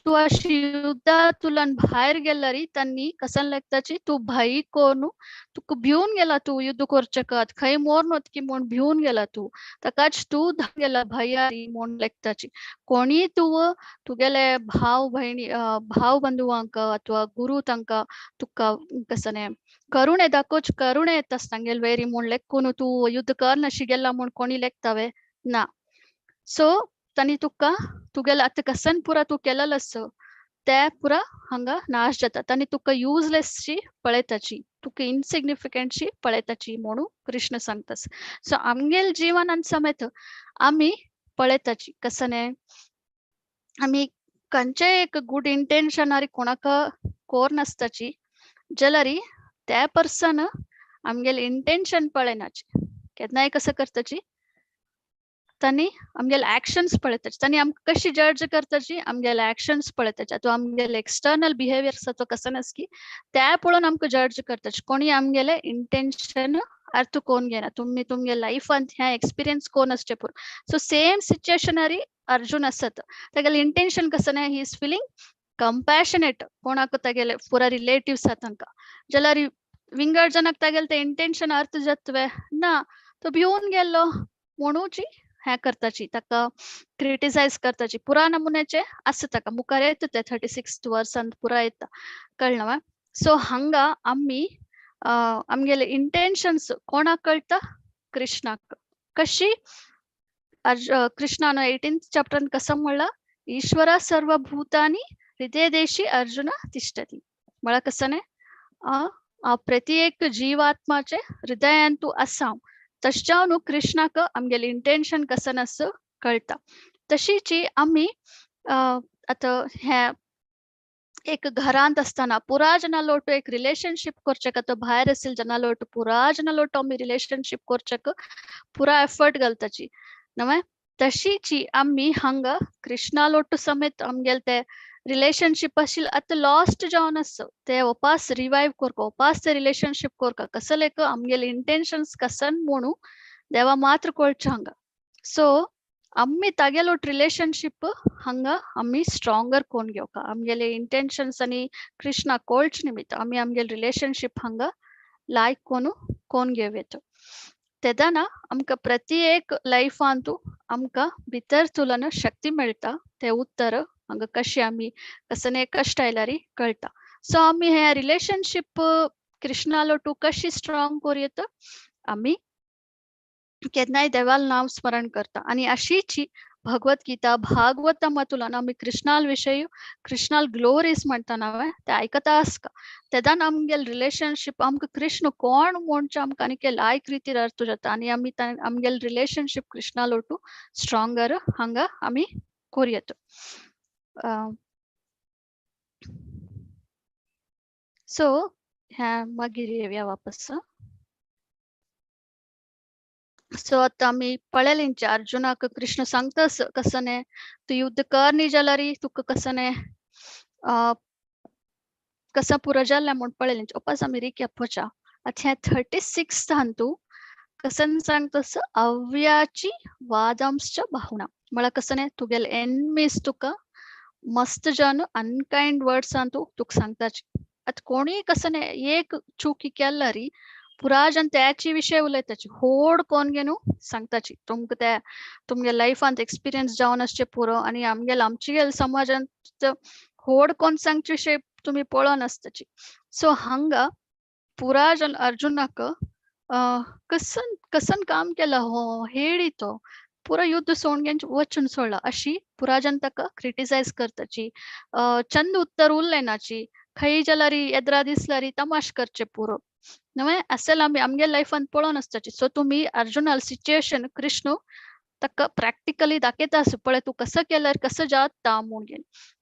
तूं अशी युद्धांतल्यान भायर गेल्यार तांणी कसन लागताची तूं भंय कोरून तुका भिवन गेला, तूं युद्ध करचेकत खंय मोर की म्हूण भिवन गेला तूं, ताकाच तूं गेला भंयारी म्हूण लेखताची. कोणी तूं तुगेले भाव भयणी भाव बंधुवांक अथवा गुरू तांकां तुका कसने करुणे दाखोवच, करुणे येता तांगेल वेरी म्हूण लेखून तूं युद्ध करनाशी गेला म्हूण कोणी लेखतावे ना. सो तांणी तुका तुगेले आतां कसन पुरा तूं केलेलो आसा ते पुरा हांगा नाश जाता, तांणी तुका युजलेसशी पळयताची, तुका इनसिग्निफिकंटशी पळयताची म्हणून कृष्ण सांगतास. सो आमगेल जिवनान समेत आमी पळयताची कसने आमी खंयचेय एक गुड इंटेन्शन आनी कोणाक कोर नासताची जाल्यार त्या पर्सन आमगेले इंटेन्शन पळयनाची, केन्नाय कसं करताची तांणी आमगेले ऍक्शन्स पळयताची, तांणी आमकां कशी जज करताची आमगेले ऍक्शन्स पळयताची, अथवा आमगेले एक्सटर्नल बिहेवियर आसा कसो नासकी त्या पळोवन आमकां जज करताची. कोणी आमगेले इंटेन्शन अर्थ कोण घेना, तुमी तुमगे लायफांत हें एक्सपिरियन्स कोण आसचें पुरो. सो सेम सिच्युएशनारी अर्जुन आसत, तागेलें इंटेन्शन कसो ना, he is feeling compassionate कोणाक तागेले पुरा रिलेटिव्स आसा तांकां, जाल्यार विंगड जनाक तागेले ते इंटेन्शन अर्थ जातवे ना, तो भिवन गेल्लो म्हणूची हें करताची, ताका क्रिटिसायज करताची पुरा नमुन्याचे आसा ताका मुखार येता ते 36 वर्सान पुरा येता, कळ्ळें वा. सो हांगा आमी आमगेले इंटेन्शन्स कोणाक कळटा, कृष्णाक. कशी कृष्णान 18th चॅप्टरान कसं म्हणला, ईश्वरा सर्वभूतानि हृदय देशी अर्जुन तिष्ठति. म्हळ्यार कसं न्ही प्रति एक जीवात्माचे हृदयान तूं आसा, तशें जावन कृष्णाक आमगेले इंटेन्शन कसन आसा कळटा. तशीची आमी आतां हें एक घरांत आसतना पुरा जना लोटू एक रिलेशनशीप करचेक, आतां भायर आशिल्ले जना लोटू पुरा जना लोटू आमी रिलेशनशीप करचेक पुरा एफर्ट घालताची नवे. तशीची आमी हांगा कृष्णा लोटू समेत आमगेले ते रिलेशनशीप आशिल्लें आतां लॉस्ट जावन आसा ते वापस रिवायव करपा, वापस ते रिलेशनशीप करपा कसले एक आमगेले इंटेन्शन्स कसन म्हणून देवा मात्र कळचें हांगा. सो आमी तागेलो रिलेशनशीप हांगा आमी स्ट्रॉंगर कोण घेवका, आमगेले इंटेन्शन्स आनी कृष्णा कळचे निमित्त आमी आमगेले रिलेशनशीप हांगा लायक कोण कोण घेवं येता. तेदना आमकां प्रति एक लायफांतू आमकां भितर तुलन शक्ती मेळटा, ते उत्तर हांगा कशें आमी कसने कश्ट आयल्यार कळटा. सो आमी हे रिलेशनशीप कृष्णा लोटू कशी स्ट्रॉंग करूं येता, आमी केन्नाय देवाल नांव स्मरण करता. आनी अशीची भगवत गीता भागवता मतुलान आमी कृष्णाल विशय कृष्णाल ग्लोरीज म्हणटा नवे ते आयकता आसका, तेदान आमगेले रिलेशनशीप आमकां कृष्ण कोण म्हणचे आमकां आनी लायक रितीर अर्थ जाता आनी आमी आमगेले रिलेशनशीप कृष्णा लोटू स्ट्रॉंगर हांगा आमी करूं येता. सो हें मागीर येवया वापस. सो आतां आमी पळयलें अर्जुनाक कृष्ण सांगतास कसने तूं युद्ध कर न्ही जाल्यार तुका कसने कसं पुरो जालें म्हूण पळयलें. वापस आमी रिकॅप वचा. आतां हें 36 हातूं कसन सांगतास अव्याची वादांश्च भावना, म्हळ्यार कसने तुगेले एनमीज तुका मस्त जावन अनकायंड वर्ड्सान तूं तुका सांगताची, आतां कोणीय कसने एक चुकी केल्यारी पुरा जन त्याची विशय उलयताची होड कोण घेनु सांगताची तुमकां त्या तुमगे लायफांत एक्सपिरियन्स जावन आसचे पुरो आनी आमगेले आमचे समाजांत होड कोण सांगचे विशय तुमी पळोवन आसताची. सो हांगा पुरा जन अर्जुनाक कसन कसन काम केला हो हेडी तो पुरा युद्ध सोडून वचून सोडला अशी पुरा जन ताका क्रिटिसायज करताची, चंद उत्तर उरलेनाची, खंय जाल्यार एदरा दिसल्यारी तमाश करचे पुरो नवे असेल आमी आमगे लायफान पळोवन आसताची. सो तुमी अर्जुनाल सिच्युएशन कृष्ण ताका प्रॅक्टिकली दाखयता आसा पळय तूं कसो केल्यार कसो जाता म्हूण.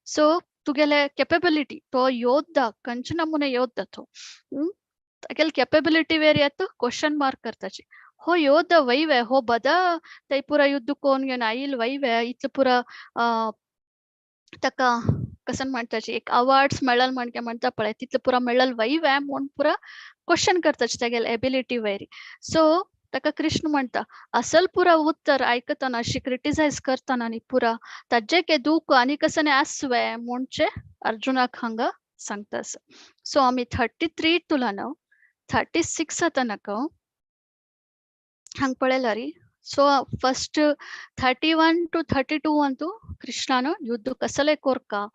सो तुगेले केपेबिलिटी तो योद्धा खंयचे नमुने योद्धा तो तागेले केपेबिलिटी वेर येता क्वेश्चन मार्क करताची. हो योद्धा वैवे हो बदा तै पुरा युद्ध कोण घेवन आयल वैवे इतले पुरा ताका कसन म्हणटाची एक अवार्ड्स मेळल म्हणके म्हणटा पळय तितले पुरा मेळल वैवे म्हूण पुरा क्वेश्चन करताची तागेले एबिलिटी वयरी. सो ताका कृष्ण म्हणटा असल पुरा उत्तर आयकतना अशी क्रिटिसायज करतना आनी पुरा ताजे के दुख आनी कसने आसवे म्हणचे अर्जुनाक हांगा सांगता आसा. सो आमी 33 तुला 36 आतां नाका हांग पळयल्यारी. सो फर्स्ट 31 to 32 अंतू कृष्णान युद्ध कसले कोरका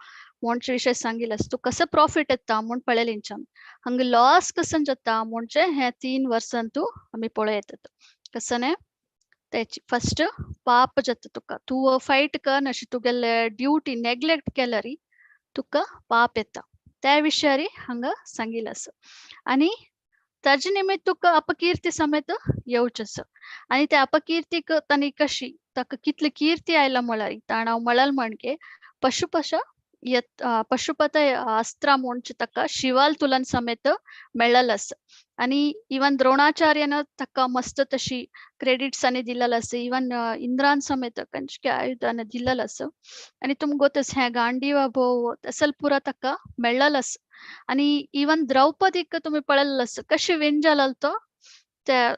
म्हणचे विशय सांगिल्लें तूं कसो प्रॉफिट येता म्हूण पळयलें हांगा लॉस कसन जाता म्हणजे हे 3 वर्सां तूं आमी पळयतात कसने तेची फर्स्ट पाप जाता तुका तूं फायट कर अशी तुगेले ड्युटी नेग्लेक्ट केल्यारी तुका पाप येता त्या विशयारी हांगा सांगिल्लें आसा. आनी ताजे निमित्त तुका अपकीर्ती समेत येवचें आसा आनी त्या अपकीर्तीक तांणी कशी ताका कितली कीर्ती आयला म्हळ्यार ताणें म्हळ्यार म्हणके पशुपश यत पशुपत अस्त्र म्हणचे ताका शिवाल तुलन समेत मेळ्ळेलें आसा. आनी इवन द्रोणाचार्यान ताका मस्त तशी क्रेडिट्स आनी दिलेलें आसा, इवन इंद्रान समेत कंचके आयुधान दिलेलें आसा. आनी तुमकां गोतच हें गांडीवा भोव तसल पुरा ताका मेळ्ळेलें आसा. आनी इवन द्रौपदीक तुमी पळयल्लें आसा कशी विन जालेलो तो त्या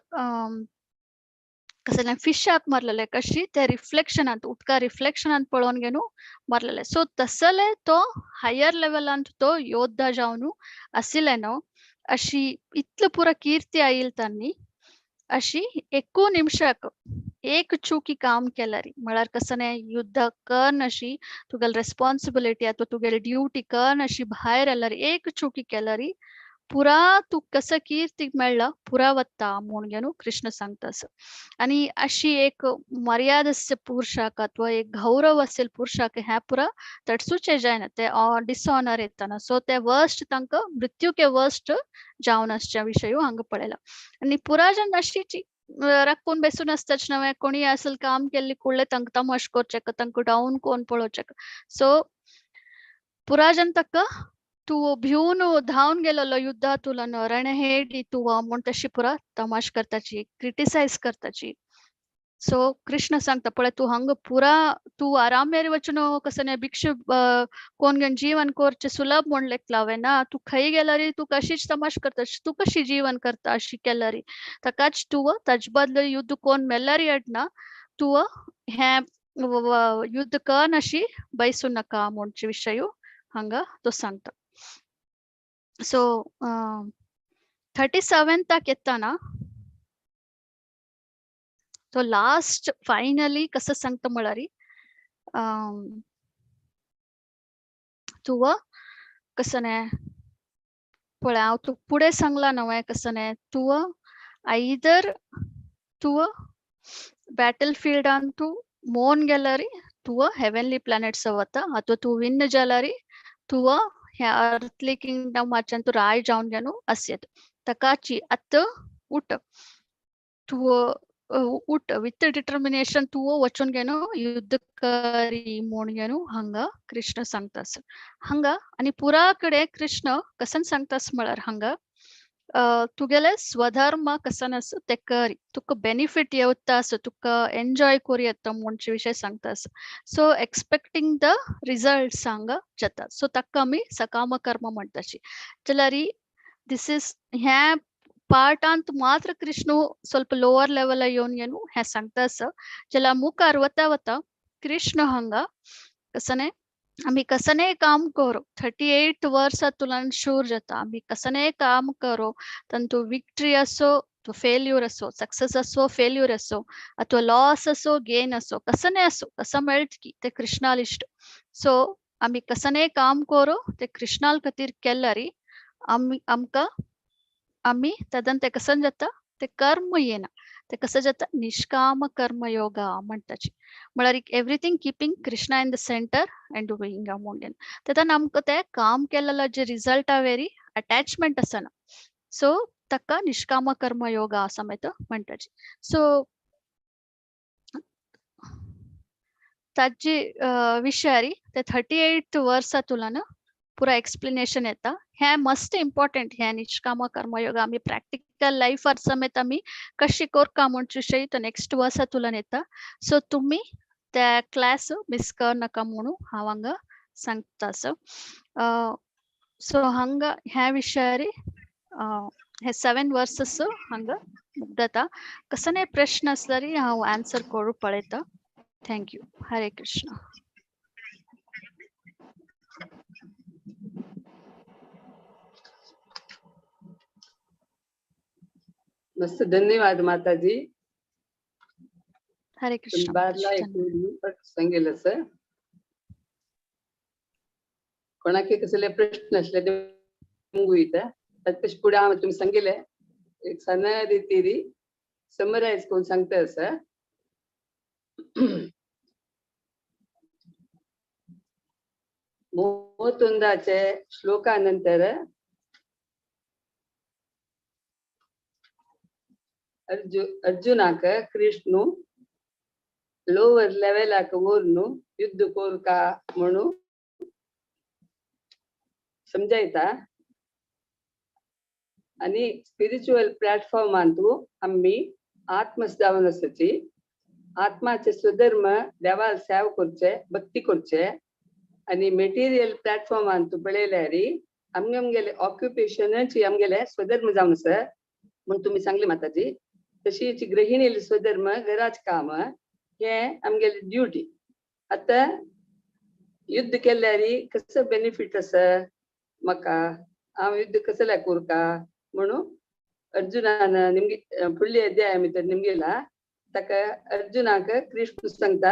कसलें फिशाक मारलेलें कशी त्या रिफ्लेक्शनांत उदका रिफ्लेक्शनांत पळोवन घेवन मारलेलें. सो तसले तो हायर लेवलांत तो योद्धा जावन आशिल्ले न्हू अशी इतले पुरा कीर्ती आयल तांणी अशी एकू निमशाक एक चुकी काम केल्यारी म्हळ्यार कसने युद्ध कर अशी तुगेली रेस्पॉन्सिबिलिटी अथवा तुगेली ड्युटी कर अशी भायर आल्यार एक चुकी केल्यारी पुरा तूं कसं कीर्ती मेळ्ळा पुरा वत्ता म्हूण घेवन कृष्ण सांगता आसा. आनी अशी एक मर्याद आसचे पुरुषाक अथवा एक गौरव असेल पुरुषाक ह्या पुरा तटसूचे जायना ते डिसऑनर येताना. सो ते वर्स्ट तांकां मृत्यू के वर्स्ट जावन आसच्या विशय हांगा पळयला. आनी पुरा जन अशीची राखून बेसून आसताच नवे कोणी असल काम केल्ली कुडले तांकां तमाश करचें तांकां डावन कोण पळोवचें. सो पुरा जन ताका तूं भिवन धांवन गेलेलो युद्धा तुलन रणहेडी तूं म्हूण तशी पुरा तमाश करताची क्रिटिसायज करताची. सो कृष्ण सांगता पळय तूं हांगा पुरा तूं आरामेर वचून कसने भिक्षु कोण घेवन जीवन करचें सुलभ म्हूण लेखलावे ना तूं खंय गेल्यारी तूं कशीच तमाश करता तूं कशी जीवन करता अशी केल्यारी ताकाच तूं ताजे बदल युद्ध कोण मेल्यारी अडना तूं हें युद्ध कर अशी बैसूं नाका म्हणचे विशय हांगा तो सांगता. सो 37 येताना तो लास्ट फायनली कसं सांगता म्हळ्यार तूं कसने पळय हांव तुका फुडें सांगलां न्हय कसने तूं आयदर तूं बॅटल फिल्डान तूं मोन गेल्यार तूं हेवनली प्लॅनेट्स वता अथवा तूं विन जाल्यार तूं ह्या अर्थली किंगडमाच्यान तूं राय जावन घेवन आसयेत. ताकाची आतां उठ तूं उठ विथ डिटर्मिनेशन तूं वचून घेवन युद्ध करी म्हूण घेवन हांगा कृष्ण सांगता आसा. हांगा आनी पुरा कडेन कृष्ण कसन सांगता म्हळ्यार हांगा तुगेले स्वधर्म कसन आसा ते कर तुका बेनिफीट येवता आसा तुका एन्जॉय करूं येता म्हणचे विशय सांगता आसा. सो एक्सपेक्टींग the results हांगा जाता. सो ताका आमी सकाम कर्म म्हणटाची. जाल्यार this is ह्या पार्टांत मात्र कृष्ण ಸ್ವಲ್ಪ लोअर लेवल येवन घेवन हें सांगता आसा. जाल्यार मुखार वता वता कृष्ण हांगा कसने आमी कसनेय काम करो 38 वर्स तुलान शूर जाता आमी कसनेय काम करो तांतू विक्ट्री असो तो फेल्यूर असो सक्सेस असो फेल्यूर असो अथवा लॉस असो गेन असो कसने असो कसं मेळत की ते कृष्णाल इश्ट. सो आमी कसनेय काम करो ते कृष्णाल खातीर केल्यारी आमी आमकां आमी तदन ते कसं जाता ते कर्म येना ते कसं जाता निष्काम कर्म योगा म्हणटाची म्हळ्यार everything keeping Krishna in the centre and doing म्हणून तेन्ना आमकां ते काम केलेलो जे रिजल्टा वेरी अटॅचमेंट आसना. सो ताका निष्काम कर्म योगा समेत म्हणटाची. सो ताजी विशयारी ते 38 वर्सा तुलान पुरा एक्सप्लेनेशन येता. हे मस्ट इम्पॉर्टंट हे निष्काम कर्मयोग आमी प्रॅक्टिकल लायफार समेत आमी कशी कोरका म्हूण विशयी तो नेक्स्ट वर्सा तुलान येता. सो तुमी त्या क्लास मिस कर नाका म्हणून हांव हांगा सांगता. सो हांगा ह्या विशयारी हे 7 वर्सस हांगा मुग्दता. कसले प्रश्न आसल्यार हांव आन्सर करूं पळयता. Thank you. Hare Krishna. मस्त धन्यवाद माताजी. हरे कृष्ण. बारला सांगेल सर कोणाके कसले प्रश्न असले ते मुगुयता तशें फुडें हांव तुमी सांगिल्ले एक सण रितीरी समरायज करून सांगता आसा. ಮೂವತ್ತೊಂದಾಚೆ ಶ್ಲೋಕ ನಂತರ ಅರ್ಜುನಾಕ ಕೃಷ್ಣು ಲೋವರ್ ಲೆವೆಲಾಕ ಓರ್ನು ಯುದ್ಧ ಕೋರ್ಕ म्हणू समजायता. आणि स्पिरिच्युअल प्लॅटफॉर्मांतू आम्ही आत्मस जावन आसाची आत्माचे स्वधर्म देवाल सेव करचे भक्ती करचे. आणि मेटेरियल प्लॅटफॉर्मांतू पळयल्यार आमगे आमगेले ऑक्युपेशनाची आमगेले स्वधर्म जावन आसा म्हूण तुमी सांगली माताजी. तशीच गृहिणीले स्वधर्म घराच काम हे आमगेले ड्युटी. आतां युद्ध केल्यार कसो बेनिफीट आसा म्हाका हांव युद्ध कसले कोरका म्हणून अर्जुनान निमगे फुडली अध्याय भितर निमगेला ताका अर्जुनाक कृष्ण सांगता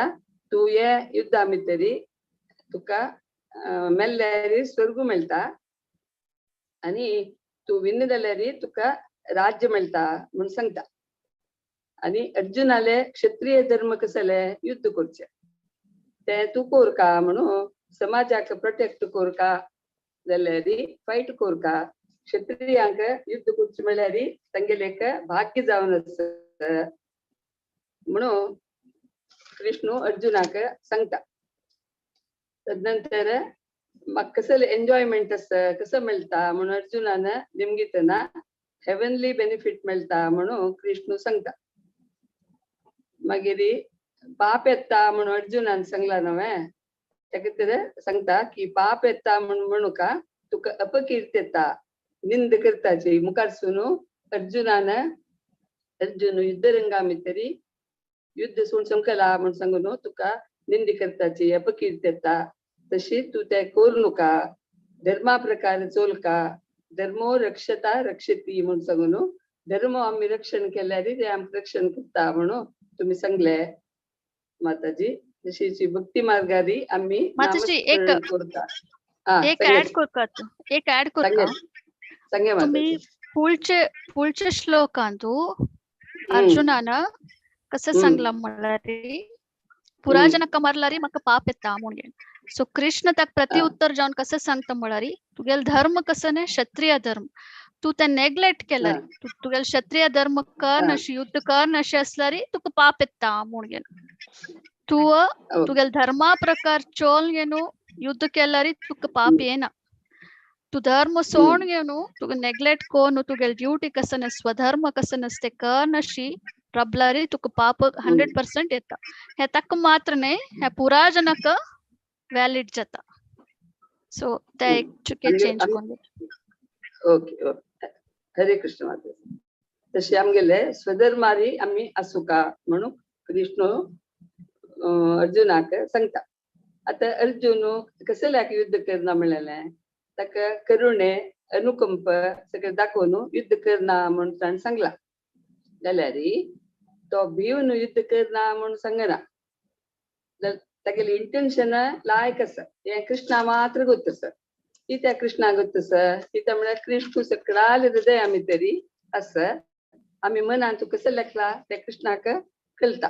तूं हे युद्धा भितरी तुका मेल्ल्यार स्वर्ग मेळटा आनी तूं विन्न जाल्यार तुका राज्य मेळटा म्हूण सांगता. आनी अर्जुनाले क्षत्रिय धर्म कसले युद्ध करचे ते तूं कोरका म्हणून समाजाक प्रोटेक्ट कोरका जाल्यार फायट कोरका. क्षत्रियांक युद्ध करचें म्हळ्यार तांगेलें एक भाग्य जावन आसा म्हणून कृष्ण अर्जुनाक सांगता. तदनंतर म्हाका कसले एन्जॉयमेंट आसा कसो मेळटा म्हणून अर्जुनान निमगितना हेवनली बेनिफीट मेळटा म्हणून कृष्ण सांगता. मागीर पाप येता म्हणून अर्जुनान सांगला न्हय ताका तर सांगता की पाप येता म्हूण म्हणूका तुका अपकीर्त येता निंद करताची मुखार सुनू अर्जुनान अर्जुन युद्धरंगा भितरी युद्ध सोड संकला म्हूण सांगून तुका निंदी करताची अपकीर्त येता तशी तूं तें करू नका धर्मा प्रकार चोलका धर्मो रक्षता रक्षती म्हूण सांगून धर्म आमी रक्षण केल्यार ते आमकां रक्षण करता म्हणून तुमी सांगले माताजी. तशीच भक्ती मार्गारी आमी माताजी एक एक ऍड करता एक ऍड करता तुम्ही पुढचे पुढचे श्लोकांतू अर्जुनान कसं सांगला म्हळ्यार पुरा जनक मारलारी म्हाका पाप येता म्हणून. सो कृष्ण ताका प्रति उत्तर जावन कसं सांगता म्हळ्यार तुगेलो धर्म कसं न्ही क्षत्रिय धर्म तूं ते नेग्लेक्ट केल्यार तुगेलो क्षत्रिय धर्म कर नशी युद्ध कर नशी आसल्यार तुका पाप येता म्हणून. तूं तुगेलो धर्मा प्रकार चोल घेवन युद्ध केल्यार तुका पाप येना. तूं धर्म सोड घेवन तुका नेग्लेक्ट कोन तुगेलो ड्युटी कसं स्वधर्म कसं ते कर नशी रबलारी तुका पाप 100% येता. हे ताका मात्र न्हय हे पुरा जनक व्हॅलिड जाता. सो ते एक चुके चेंज करून. ओके ओके हरे कृष्ण माता. तशें आमगेले स्वधर्मारी आमी आसुका म्हणून कृष्ण अर्जुनाक सांगता. आतां अर्जुन कसल्याक युद्ध करना म्हणलेलें ताका करुणे अनुकंप सगळें दाखोवन युद्ध करना म्हूण ताणें सांगलां. जाल्यार तो भिवन युद्ध करना म्हूण सांगना, तागेलें इंटेन्शन लायक आसा. हें कृष्णा मात्र गोत्त आसा. कित्याक कृष्णा गोत्त आसा? कित्याक म्हळ्यार कृष्ण सकळाले हृदय आमी तरी आसा, आमी मनांत कसो लेखला तें कृष्णाक कळटा.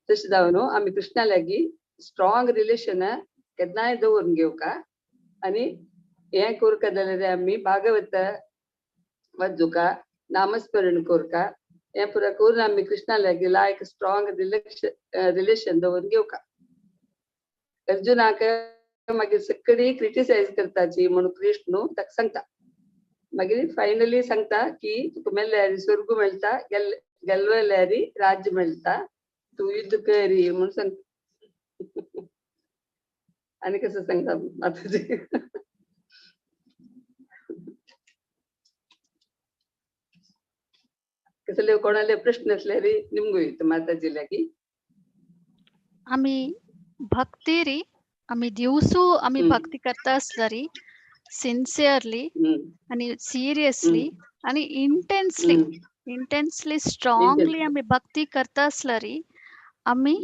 तशें जावन आमी कृष्णा लागीं स्ट्रॉंग रिलेशन केन्नाय दवरून घेवका. आनी हें करका जाल्यार आमी भागवत वाचुका, नामस्मरण करका, हें पुरा करून आमी कृष्णा लागीं लायक स्ट्रॉंग रिलेशन दवरून घेवका. अर्जुनाक मागीर सगळी क्रिटिसायज करताची म्हणून कृष्ण ताका सांगता. मागीर फायनली सांगता की तुका मेल्ल्यारी स्वर्ग मेळटा, गेल्ल्यारी राज्य मेळटा, तूं युद्ध करी म्हणून सांगता. आनी कसं सांगता माताजी? कसले कोणाले प्रश्न असल्यारी निमगू येता माताजी लागी. आमी भक्ती री, आमी दिवसू आमी भक्ती करता आसल्यारी सिन्सियरली आणि सिरियसली आणि इंटेन्सली, इंटेन्सली स्ट्रॉंगली आमी भक्ती करता आसल्यारी आमी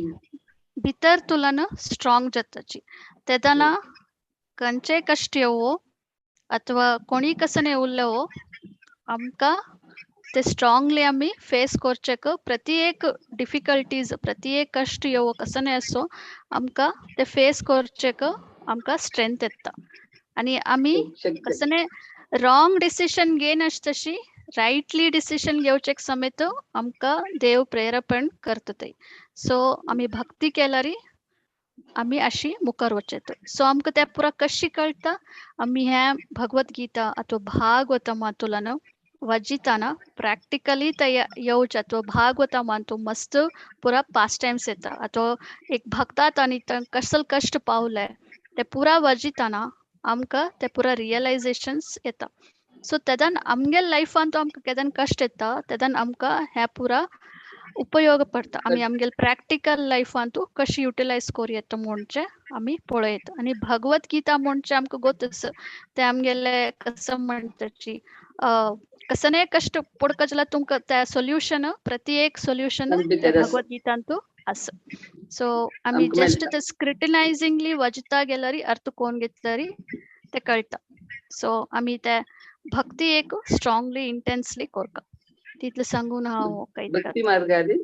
भितर तुलन स्ट्रॉंग जाताची. तेदना खंयचे कश्ट येवो अथवा कोणी कसने उरलेवो आमकां ते स्ट्रॉंगली आमी फेस करचेक प्रति एक डिफिकल्टीज, प्रति एक कश्ट येवो कसने असो आमकां ते फेस करचेक आमकां स्ट्रेंथ येता. आनी आमी कसने रॉंग डिसिशन घेयनासतशी रायटली डिसिशन घेवचेक समेत आमकां देव प्रेरपण करता. सो आमी भक्ती केल्यारी आमी अशी मुखार वचत. सो आमकां ते पुरा कशी कळटा? आमी हें भगवत गीता अथवा भागवत मातुलन वजिताना प्रॅक्टिकली ते येवचे अथवा भागवत मानतो मस्त पुरा पास टायम्स येता अथवा एक भक्तात आनी कसल कश्ट पावले ते पुरा वजिताना आमकां ते पुरा रियलायजेशन्स येता. सो तेदान आमगे लायफान तो आमकां केदान कश्ट येता तेदान आमकां हें पुरा उपयोग पडटा. आमी आमगेले प्रॅक्टिकल लायफान तूं कशी युटिलायज करूं येता म्हणचे आमी पळयता. आनी भगवत गीता म्हणचे आमकां गोत आसा ते आमगेले कसं म्हणटाची कसने कश्ट पडका जाल्यार तुमकां ते सोल्युशन, प्रति एक सोल्युशन भगवत गीतांतू आसा. सो आमी जस्ट ते स्क्रिटिनायझिंगली वजता गेल्यारी अर्थ कोण घेतल्यारी ते कळटा. सो आमी ते भक्ती एक स्ट्रॉंगली इंटेन्सली करका. तितलें सांगून हांव भक्ती मार्गारी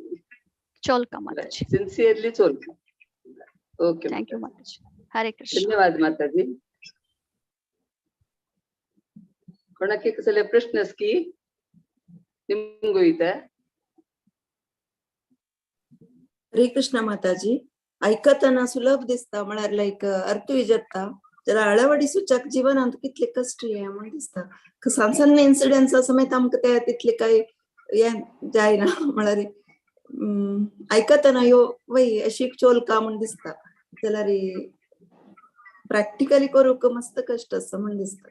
चोलका माताजी, सिन्सियरली चोलका. ओके, thank you माताजी. हरे कृष्ण. धन्यवाद माताजी. कोणाके कसले प्रश्न की निमगू येता? हरे कृष्ण माताजी. ऐकतना सुलभ दिसता म्हळ्यार लायक अर्थ विजता जरा अळवडिसूच्याक जीवनांत कितले कश्ट हे म्हण दिसता. सान सान इन्सिडेंट्स समेत आमकां ते तितले काय हें जायना म्हळ्यार आयकतना ह्यो वय अशी चोलका म्हण दिसता, जाल्यार प्रॅक्टिकली करूंक मस्त कश्ट आसा म्हण दिसता.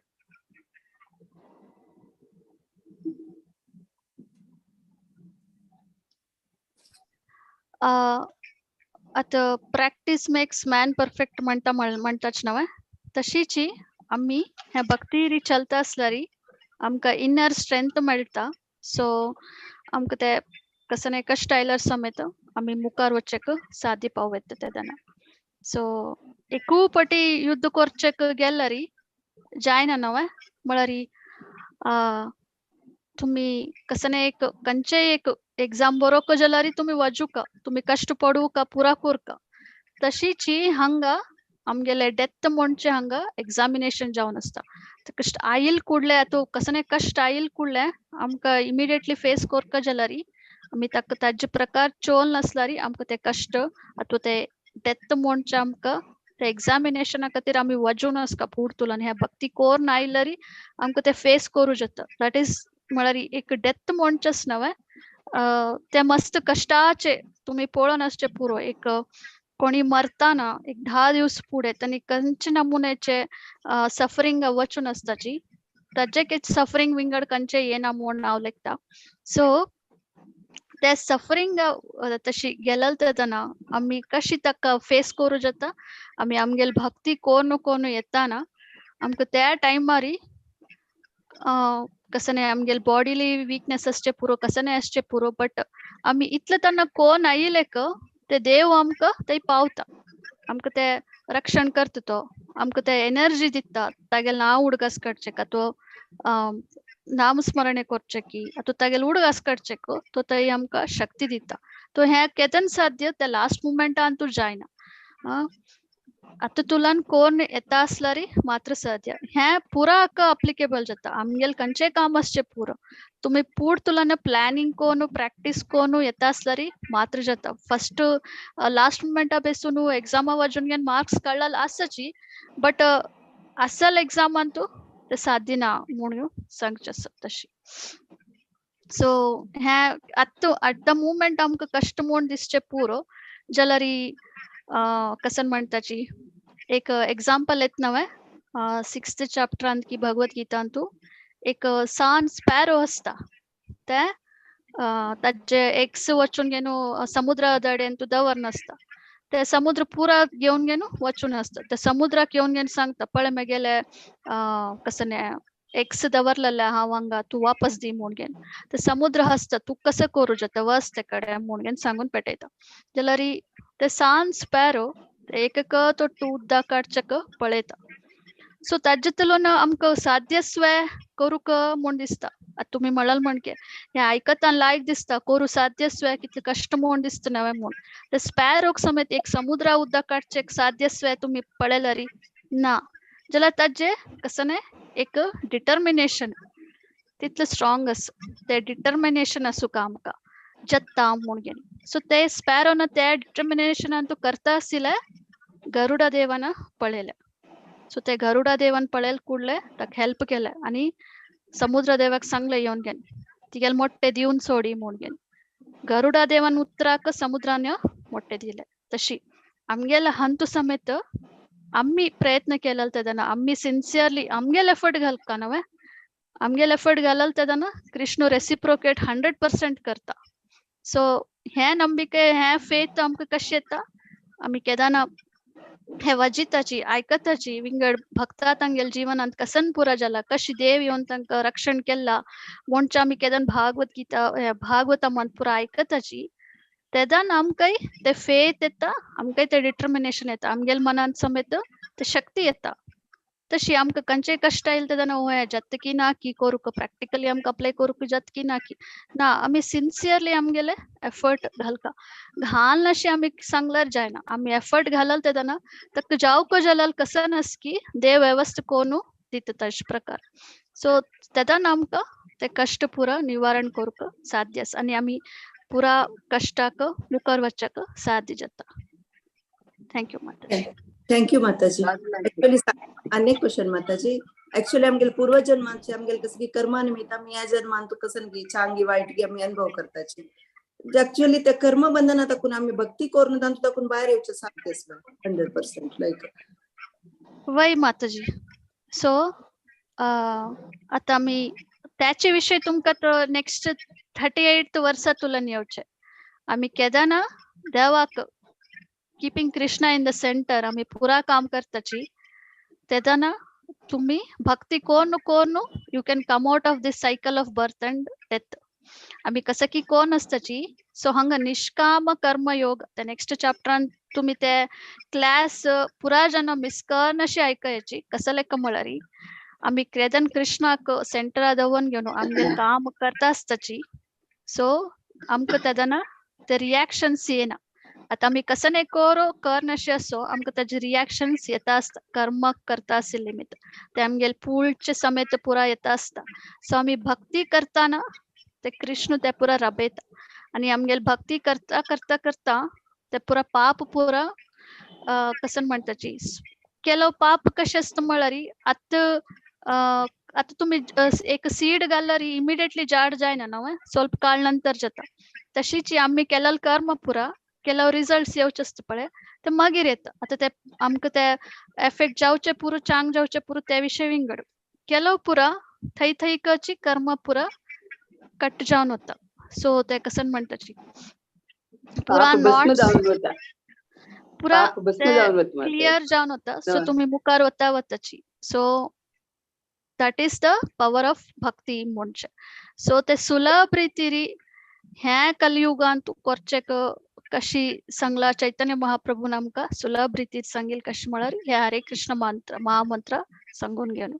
आतां प्रॅक्टीस मेक्स मॅन परफेक्ट म्हणटा म्हणटाच न्हय, तशीची आमी हे भक्ती चलता आसल्यारी आमकां इनर स्ट्रेंथ मेळटा. सो आमकां ते कसने कश्ट आयल्यार समेत आमी मुखार वचचेक सादी पाव येता तेदना. सो एकू पटी युद्ध करचेक गेल्यारी जायना न्हय, म्हळ्यार तुमी कसने एक खंयचेय एक एक्झाम बरोवंक जाल्यार तुमी वाजूका, तुमी कश्ट पडूका, पुरा करका. तशीची हांगा आमगेले डेथ म्हणचे हांगा एग्जामिनेशन जावन आसता. कश्ट आयल कुडले आतां कसने कश्ट आयल कुडले आमकां इमिडिएटली फेस करका जाल्यार आमी ताका ताजे प्रकार चोल नासल्यार आमकां ते कश्ट अथवा ते डेथ म्हणचे आमकां ते एग्जामिनेशना खातीर आमी वजून आसका पुर्तुल. आनी ह्या भक्ती कोरून आयल्यार आमकां ते फेस करूं जाता. That is म्हळ्यार एक डेथ म्हणचेच न्हय, ते मस्त कश्टाचे तुमी पळोवन आसचे पुरो. एक कोणी मरताना एक 10 दिवस फुडें तांणी खंयचे नमुन्याचे सफरींग वचून आसताची, ताजे सफरींग विंगड खंयचे येना म्हूण हांव लेखता. सो ते सफरींग तशी गेलल तेन्ना आमी कशी ताका फेस करूं जाता, आमी आमगेली भक्ती कोन्न कोन्न येताना आमकां त्या टायमारी कसं आमगेले बॉडीली वीकनेस आसचे पुरो, कसं आसचे पुरो, बट आमी इतले तेन्ना कोन आयिल्ले ते देव आमकां थंय पावता, आमकां ते रक्षण करता, तो आमकां ते एनर्जी दिता, तागेले नांव उडगास काडचें का तो नामस्मरणे करचें की आतां तागेले उडगास काडचें तो थंय आमकां शक्ती दिता. तो हें केदन साध्य त्या लास्ट मुमेंटान तूं जायना. आतां तुलान कोण येता आसल्यार मात्र साध्य. हें पुरा अप्लिकेबल जाता आमगेले खंयचें काम आसचें पुरो तुमी पूर तुलान प्लॅनिंग कोन प्रॅक्टीस कोन येता आसल्यार मात्र जाता. फस्ट लास्ट मुमेंटा बेसून एग्जामा वचून घेवन मार्क्स काडलेले आसाची, बट असल एग्जामान तूं ते साध्य ना म्हणून सांगचें आसा तशी. सो हें आतां एट the moment आमकां कश्ट म्हूण दिसचें पुरो जाल्यार कसन म्हणटाची एक एग्जाम्पल येत नवें 6th चॅप्टरांत की भगवत गीतांतू एक सान स्पॅरो आसता ते ताजे एग्स वचून घेवन समुद्रा दडेन तूं दवर नासता, ते समुद्र पुरा घेवन घेवन वचून आसता. ते समुद्राक येवन घेवन सांगता पळय म्हगेले कसं एग्स दवरलेले हांव हांगा, तूं वापस दी म्हूण घेवन. ते समुद्र हसता तूं कसं करूं जाता वच ते कडेन म्हूण घेवन सांगून पेटयता. जाल्यार ते सान स्पॅरो एक तो तूं उदक काडचेक पळयता. सो ताजे ना आमकां साध्य स्वे करूंक म्हूण दिसता. आतां तुमी म्हणल म्हणके हें आयकता लायक दिसता करूं साध्य स्वे कितले कश्ट म्हूण दिसता नवें म्हूण. ते स्पॅरोक समेत एक समुद्रा उदक काडचेक साध्य स्वे तुमी पळयल्यार ना जाल्यार ताजे कसं न्ही एक डिटर्मिनेशन तितलें स्ट्रॉंग आसा, ते डिटर्मिनेशन आसूं का आमकां जत्ता म्हूण घेवन. सो ते स्पॅरोन त्या डिटर्मिनेशनान तूं करता आशिल्ले गरुडा देवान पळयलें. सो ते गरुडा देवान पळयले कुडले ताका हेल्प केलें आनी समुद्र देवाक सांगलें येवन घेवन तिगेले मोट्टे दिवन सोडी म्हूण घेवन. गरुडा देवान उतराक समुद्रान मोट्टे दिले. तशी आमगेले हंतु समेत आमी प्रयत्न केलेले तेन्ना आमी सिन्सियरली आमगेले एफर्ट घालका नवें आमगेले एफर्ट घालल तेन्ना कृष्ण रेसिप्रोकेट 100% करता. सो हें नंबिके हें फेथ आमकां कशें येता आमी केदाना हे वजिताची आयकताची विंगड भक्ता तांगेले जिवनांत कसन पुरा जाला कशी देव येवन तांकां रक्षण केला म्हणचे आमी केदन भागवत गीता भागवता म्हण पुरा आयकताची तेदान आमकांय ते फेथ येता, आमकांय ते डिटर्मिनेशन येता, आमगेले मनांत समेत ते शक्ती येता. तशी आमकां खंयचेय कश्ट आयले तेन्ना हें जाता की ना की करूंक प्रॅक्टिकली आमकां अप्लाय करूंक जाता की ना की ना आमी सिन्सियरली आमगेले एफर्ट घालता. घालना अशें आमी सांगल्यार जायना, आमी एफर्ट घालल तेन्ना ताका जावक जाल्यार कसं नास की देव वेवस्था कोनू दिता तशे प्रकार. सो तेन्ना आमकां ते कश्ट पुरा निवारण करूंक साध्य आसा आनी आमी पुरा कश्टाक मुखार वचपाक साध्य जाता. Thank you Mataji. Thank you Mataji. Actually अनेक क्वेश्चन माताजी. ऍक्च्युअली आमगेले पूर्वजन्माचे आमगेले कसं की कर्मानिमित्त आमी ह्या जन्मान कसं की चांगी वाईट की आमी अनुभव करताची. ऍक्च्युअली त्या कर्म बंधना ताकून आमी भक्ती करून तांतून ताकून भायर येवचें साध्य आसलें 100% लायक. वय माताजी. सो आतां आमी त्याचे विशय तुमकां तो नेक्स्ट 38 वर्सा तुलन येवचे. आमी केदाना देवाक keeping Krishna in the centre आमी पुरा काम करताची तेदाना तुम्ही भक्ती कोण कोण you can come out of this cycle of birth and death. आमी कसं की कोण आसताची सो हांगा निष्काम कर्मयोग त्या नेक्स्ट चॅप्टरान तुम्ही ते क्लास पुरा जन मिस करनशी आयकयाची कसं लेख म्हळ्यार आमी केदन कृष्णाक सेंटरा दवरून घेवन आमगेले काम करता आसताची. सो आमकां तेदना ते रिएक्शन्स येना. आतां आमी कसं नाही करो करनशे असो आमकां ताजे रिएक्शन्स येता आसता कर्म करता आशिल्ले निमित्त ते आमगेले पुळचे समेत पुरा येता आसता. सो आमी भक्ती करताना ते कृष्ण ते पुरा रबयता आनी आमगेले भक्ती करता करता करता ते पुरा पाप पुरा कसं म्हणटाची केलो पाप कशें आसता म्हळ्यार आतां आतां तुमी एक सीड घाल्यार इमिडिएटली झाड जायना न्हू ಸ್ವಲ್ಪ काळ नंतर जाता. तशीच आमी केलेले कर्म पुरा ಕೆಲವು रिजल्ट्स येवचे आसता पळय ते मागीर येता. आतां ते आमकां ते एफेक्ट जावचे पुरो चांग जावचे पुरो ते विशय विंगड. ಕೆಲವು ಪುರ थंय थंयकची कर्म पुरा कट जावन वता. सो ते कसन म्हणटाची पुरा पाप भस्म नॉट्स जावन वता. पुरा पाप भस्म ते जावन वता माताजी. क्लियर जावन वता. सो हय. तुमी मुखार वता वताची. So that is the power of bhakti म्हणजे. सो ते सुलभ रितीरी ह्या कलियुगांत करचेक कशी सांगला चैतन्य महाप्रभून आमकां सुलभ रितीर सांगील कशें म्हळ्यार हे हरे कृष्ण मंत्र महामंत्र सांगून घेवन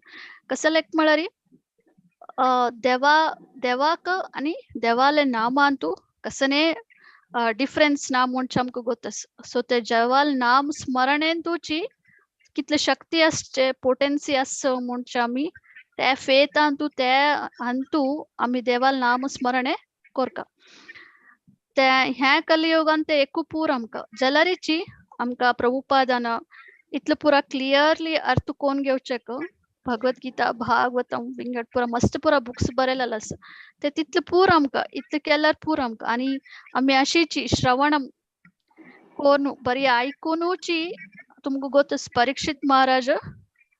कसं लायक म्हळ्यार देवा देवाक आनी देवाले नामांतू कसने डिफरन्स ना म्हणचे आमकां गोत. सो ते देवाल नाम स्मरणेंतूची कितले शक्ती आसचे, पोटेन्सी आसचे म्हणचे आमी त्या फेतांतू त्या अंतू आमी देवाल नाम स्मरणे कोरका. ते ह्या कलियुगान ते एकू पूर आमकां जाल्यारीची आमकां प्रभुपादान इतलो पुरा क्लियरली अर्थ कोण घेवचेक भगवद्गीता भागवतम विंगड पुरा मस्त पुरा बुक्स बरयलेले आसा ते तितले पूर आमकां इतले केल्यार पूर आमकां. आनी आमी अशीची श्रवणम कोन बरी आयकुनूची तुमकां गोत परीक्षित महाराज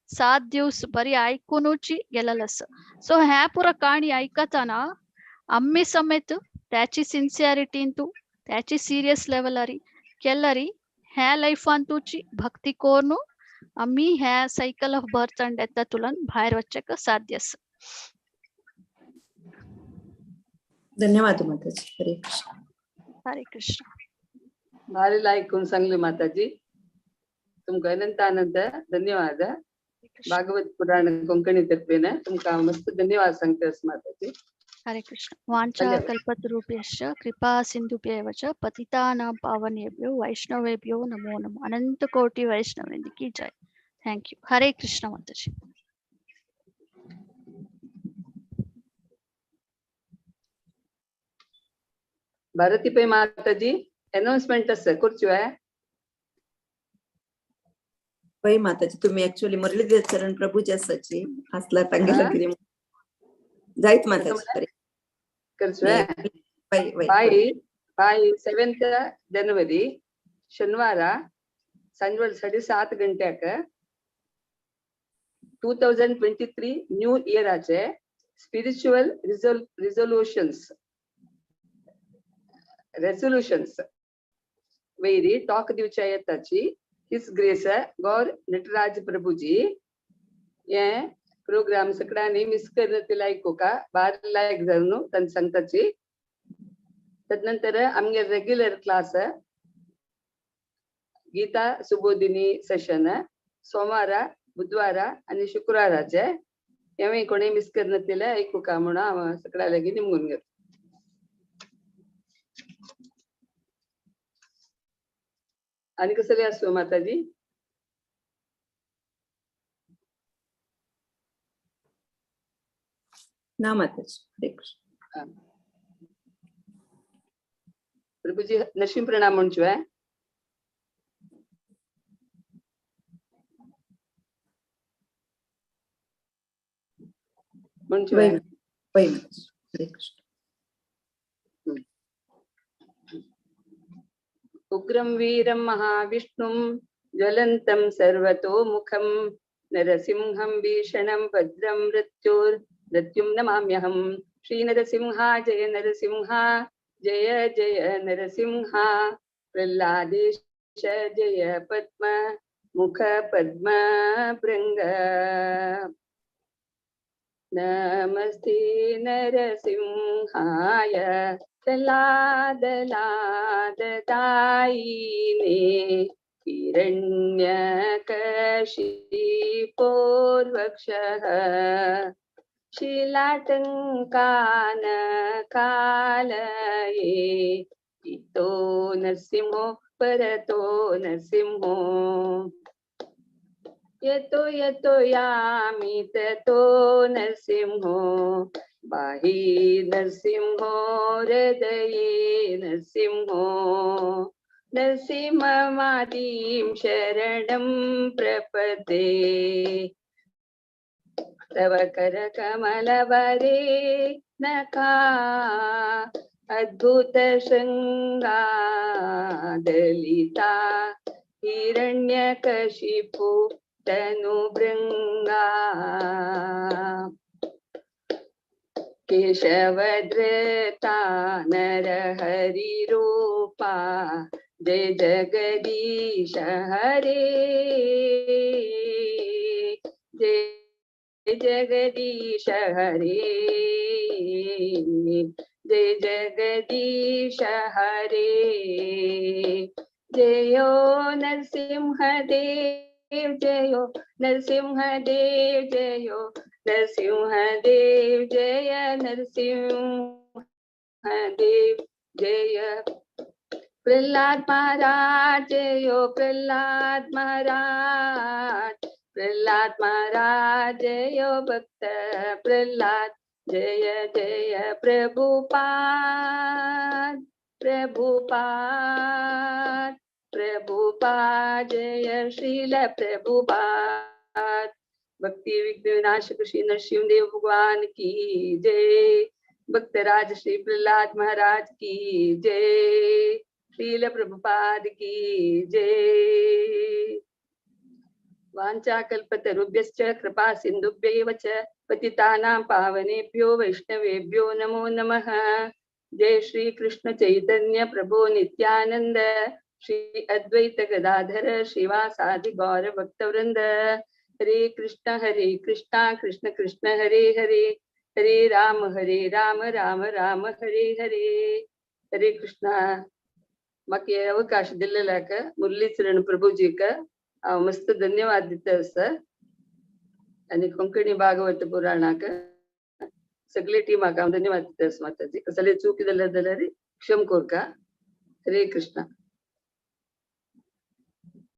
7 दिवस बरी आयकुनूची गेलेले आसा. सो ह्या पुरा काणी आयकतना आम्मी समेत त्याची सिन्सियरिटींतू त्याची सिरियस लेवलारी केल्यारी ह्या लायफांतूची भक्ती कोरून आम्ही ह्या सायकल ऑफ बर्थ अँड डेथांतल्यान भायर वचचेक साध्य आसा. धन्यवाद माताजी. हरे कृष्ण. हरे कृष्ण. भारी ऐकून सांगले माताजी, तुमकां अनंत अनंत धन्यवाद. भागवत पुराण कोंकणी तत्वेन तुमकां मस्त धन्यवाद सांगता माताजी. हरे कृष्ण. वाञ्छा कल्पतरुभ्यश्च कृपा सिन्धुभ्येव च पतितानां पावनेभ्यो वैष्णवेभ्यो नमो नमः. अनंत कोटि वैष्णववृंद की जय. Thank you. Hare Krishna Mataji. Bharati Pai Mataji announcement आसा करच्यो पै माताजी तुम्ही ऍक्च्युअली मुरलीधर चरण प्रभूजी आसाची आसला तांगेलो कितें जायत माताजी. बाई बाई 7 जनवरी शनिवार संजवेळ 7:30 गंट्याक 2023 न्यू इयराचे स्पिरिच्युअल रेसोल्युशन्स वैरी टॉक दिवच्या येताची his grace गौर नटराज प्रभुजी. हे प्रोग्राम सगळ्यांनी मिस करते आयकुका बार लायक जावन तांकां सांगताची. तदनंतर आमगे regular class Gita Subodhini session सोमवार बुधवार आनी शुक्राराचे हेंवूय कोणी मिस करनातिले आयकुका म्हणून हांव सगळ्या लागीं निमगून घेता. आनी कसले आसूं माताजी? ना माताजी. हरे कृष्ण. प्रभुजी नरसिंह प्रणाम म्हणचो म्हणचो. हरे कृष्ण. उग्रं वीरं महाविष्णुं ज्वलन्तं सर्वतोमुखं नरसिंहं भीषणं भद्रं मृत्युं नमाम्यहं. श्री नरसिंहा जय नरसिंहा जय जय नरसिंहा. प्रह्लादेश जय पद्म मुख पद्म भृंग. नमस्ते नरसिंहाय प्रह्लाद लाद दायिने हिरण्यकशिपोर्वक्षः शिलाटङ्कान कालये इतो नरसिंहो परतो नरसिंहो. यतो यतो यामि ततो नरसिंहो बाहि नरसिंहो हृदये नरसिंहो. नरसिंहमादीं शरणं प्रपदे तव करकमलवरे नखा अद्भुत शृंगादलिता हिरण्यकशिपु तनुभृंगा. केशव धृता नरहरि रूपा जय जगदीश हरे जय जगदीश हरे जय जगदीश हरे। जयो नरसिंह देव जयो नरसिंह देव जयो नरसिंह देव जय नरसिंह देव जय प्रहलाद महाराज जयो प्रहलाद महाराज प्रहलाद महाराज जयो भक्त प्रहलाद जय जय प्रभुपाद प्रभुपाद प्रभुपाद जय श्रील प्रभुपाद। भक्ति विघ्न विनाशक श्री नरसिंह देव भगवान की जय। भक्तराज श्री प्रहलाद महाराज की जय। श्रील प्रभुपाद की जय। वाञ्छाकल्पतरुभ्यश्च कृपा सिन्धुभ्यैव च पतितानां पावनेभ्यो वैष्णवेभ्यो नमो नमः। जय श्री कृष्ण चैतन्य प्रभु नित्यानंद श्री अद्वैत गदाधर श्रीवासादि गौर भक्तवृंद। हरे कृष्ण कृष्ण कृष्ण हरे हरे हरे राम राम राम हरे हरे। हरे कृष्ण। म्हाका हे अवकाश दिल्लेल्याक मुरलीचरण प्रभुजीक हांव मस्त धन्यवाद दिता आसा आनी कोंकणी भागवत पुराणाक सगळे टिमाक हांव धन्यवाद दिता आसा माताजी। कसले चूक जाल्यार जाल्यार क्षम कोरका। हरे कृष्ण।